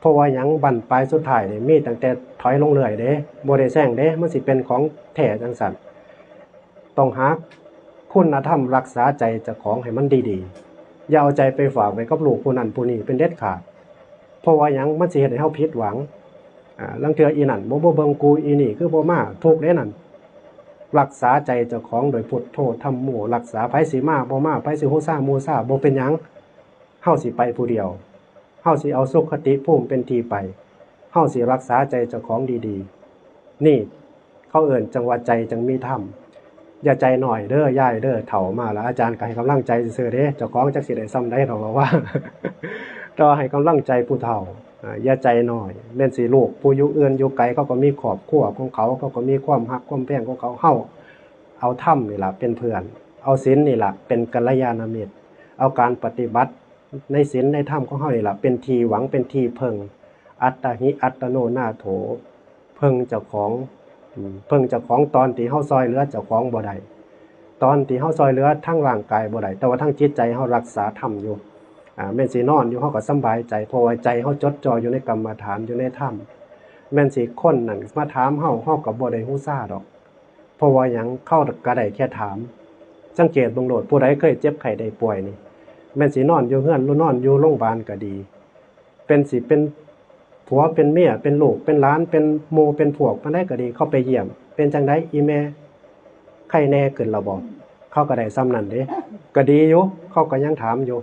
เพราะว่าหยังบั้นปลายสุดท้ายนี่มีตั้งแต่ถอยลงเรื่อยเด้ บ่ได้แซงเด้ มันสิเป็นของแท้จั่งซั้น ต้องหาคุณธรรมรักษาใจเจ้าของให้มันดีๆ อย่าเอาใจไปฝากไว้กับลูกผู้นั้นผู้นี้เป็นเด็ดขาด เพราะว่าหยังมันสิเฮ็ดให้เฮาผิดหวัง อ่าลางเทื่ออีนั่นบ่บ่เบิ่งกูอีนี่คือบ่มาทุกข์เด้นั่น รักษาใจเจ้าของโดยพุทโธธัมโม รักษา ไผสิมาบ่มา ไผสิฮู้ซ่ามูซ่าบ่เป็นหยัง เฮาสิไปผู้เดียว เฮาสิเอาสุคติภูมิเป็นที่ไป เฮาสิรักษาใจเจ้าของดีๆ นี่เขาเอิ้นจั่งว่าใจจั่งมีธรรม อย่าใจน้อยเด้อยายเด้อ เฒ่ามาแล้ว อาจารย์ก็ให้กำลังใจซื่อๆเด้ เจ้าของจักสิได้ส่ำใดดอกว่า แต่ว่าให้กำลังใจผู้เฒ่า อ่าอย่าใจน้อย แม่นสิลูกผู้อยู่อื่นอยู่ไกลเขาก็มีครอบครัวของเขา เขาก็มีความฮักความแพงของเขา เฮาเอาธรรมนี่ล่ะเป็นเพื่อน เอาศีลนี่ล่ะเป็นกัลยาณมิตร เอาการปฏิบัติในศีลในธรรมของเฮานี่ล่ะเป็นที่หวังเป็นที่เพิ่ง อัตตาหิอัตโนนาโถ เพิ่งเจ้าของ อืมเพิ่งเจ้าของตอนที่เฮาซ่อยเหลือเจ้าของบ่ได้ ตอนที่เฮาซ่อยเหลือทางร่างกายบ่ได้ แต่ว่าทางจิตใจเฮารักษาธรรมอยู่ อ่าแม่นสินอนอยู่เฮาก็สำบายใจ เพราะว่าใจเฮาจดจ่ออยู่ในกรรมฐานอยู่ในธรรม แม่นสิคนนั่นมาถามเฮา เฮาก็บ่ได้ฮู้ซ่าดอก เพราะว่าหยัง เขาก็ได้แค่ถาม สังเกตเบิ่งโลด ผู้ใดเคยเจ็บไข้ได้ป่วยนี่ แม่นสินอนอยู่เฮือนหรือนอนอยู่โรงพยาบาลก็ดี เป็นสิเป็นผัวเป็นเมียเป็นลูกเป็นหลานเป็นหมู่เป็นพวกปานใดก็ดี เขาไปเยี่ยม เป็นจั่งใดอีแม่ ไข้แน่ขึ้นแล้วบ่ เขาก็ได้ส่ำนั้นเด้ ก็ดีอยู่ เขาก็ยังถามอยู่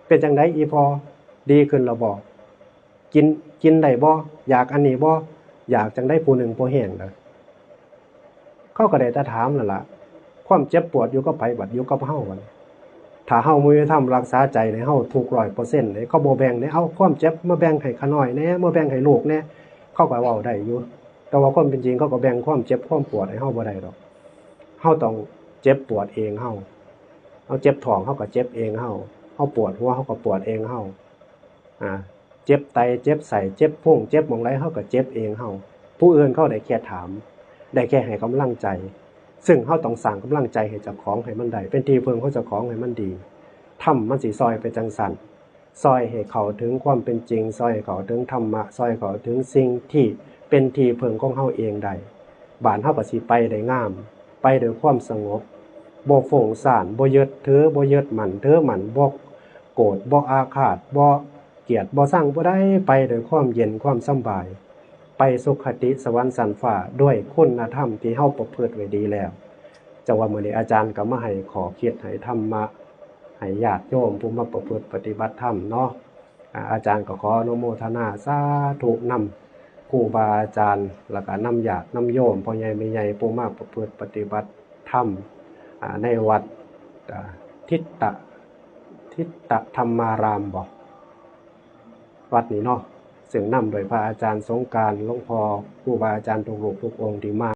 เป็นจั่งใดอีพ่อ ดีขึ้นแล้วบ่ กินกินได้บ่ อยากอันนี้บ่ อยากจั่งใดผู้หนึ่งพอแฮงแล้ว เขาก็ได้แต่ถามนั่นล่ะ ความเจ็บปวดอยู่กับไผบัด อยู่กับเฮาบัด ถ้าเฮาบ่มีธรรมรักษาใจนี่เฮาทุกข์ร้อยเปอร์เซ็นต์เลย เขาบ่แบ่งเด้ เอาความเจ็บมาแบ่งให้ข้าน้อยแหน่ มาแบ่งให้ลูกแหน่ เขาก็เว้าได้อยู่ แต่ว่าความเป็นจริงเขาก็แบ่งความเจ็บความปวดให้เฮาบ่ได้ดอก เฮาต้องเจ็บปวดเองเฮา เฮาเจ็บท้องเฮาก็เจ็บเองเฮา เฮาปวดหัวเฮาก็ปวดเองเฮา อ่าเจ็บไตเจ็บไส้เจ็บพุงเจ็บหม่องใดเฮาก็เจ็บเองเฮา ผู้อื่นเขาได้แค่ถาม ได้แค่ให้กำลังใจ ซึ่งเฮาต้องสร้างกำลังใจให้เจ้าของให้มันได้ เป็นที่พึ่งของเจ้าของให้มันดี ธรรมมันสิซ่อยไปจั่งซั้น ซ่อยให้เข้าถึงความเป็นจริง ซ่อยให้เข้าถึงธรรมะ ซ่อยให้เข้าถึงสิ่งที่เป็นที่พึ่งของเฮาเองได้ บาดเฮาก็สิไปได้งาม ไปด้วยความสงบ บ่ฟุ้งซ่าน บ่ยึดถือ บ่ยึดมั่นถือมั่น บ่โกรธ บ่อาฆาต บ่เกลียด บ่ซังผู้ใด ไปด้วยความเย็นความสำบาย ไปสุคติสวรรค์ชั้นฟ้าด้วยคุณธรรมที่เฮาประพฤติไว้ดีแล้ว จั่งว่ามื้อนี้อาจารย์ก็มาให้ข้อคิดให้ธรรมะ ให้ญาติโยมผู้มาประพฤติปฏิบัติธรรมเนาะ อ่าอาจารย์ก็ขออนุโมทนาสาธุนำครูบาอาจารย์ แล้วก็นำญาตินำโยมพ่อใหญ่แม่ใหญ่ผู้มาประพฤติปฏิบัติธรรม อ่าในวัด อ่าทิตตะ ทิตตะธรรมารามบ่ วัดนี้เนาะ ซึ่งนำโดยพระอาจารย์สงกรานต์ หลวงพ่อ ครูบาอาจารย์ทุกรูปทุกองค์ที่มา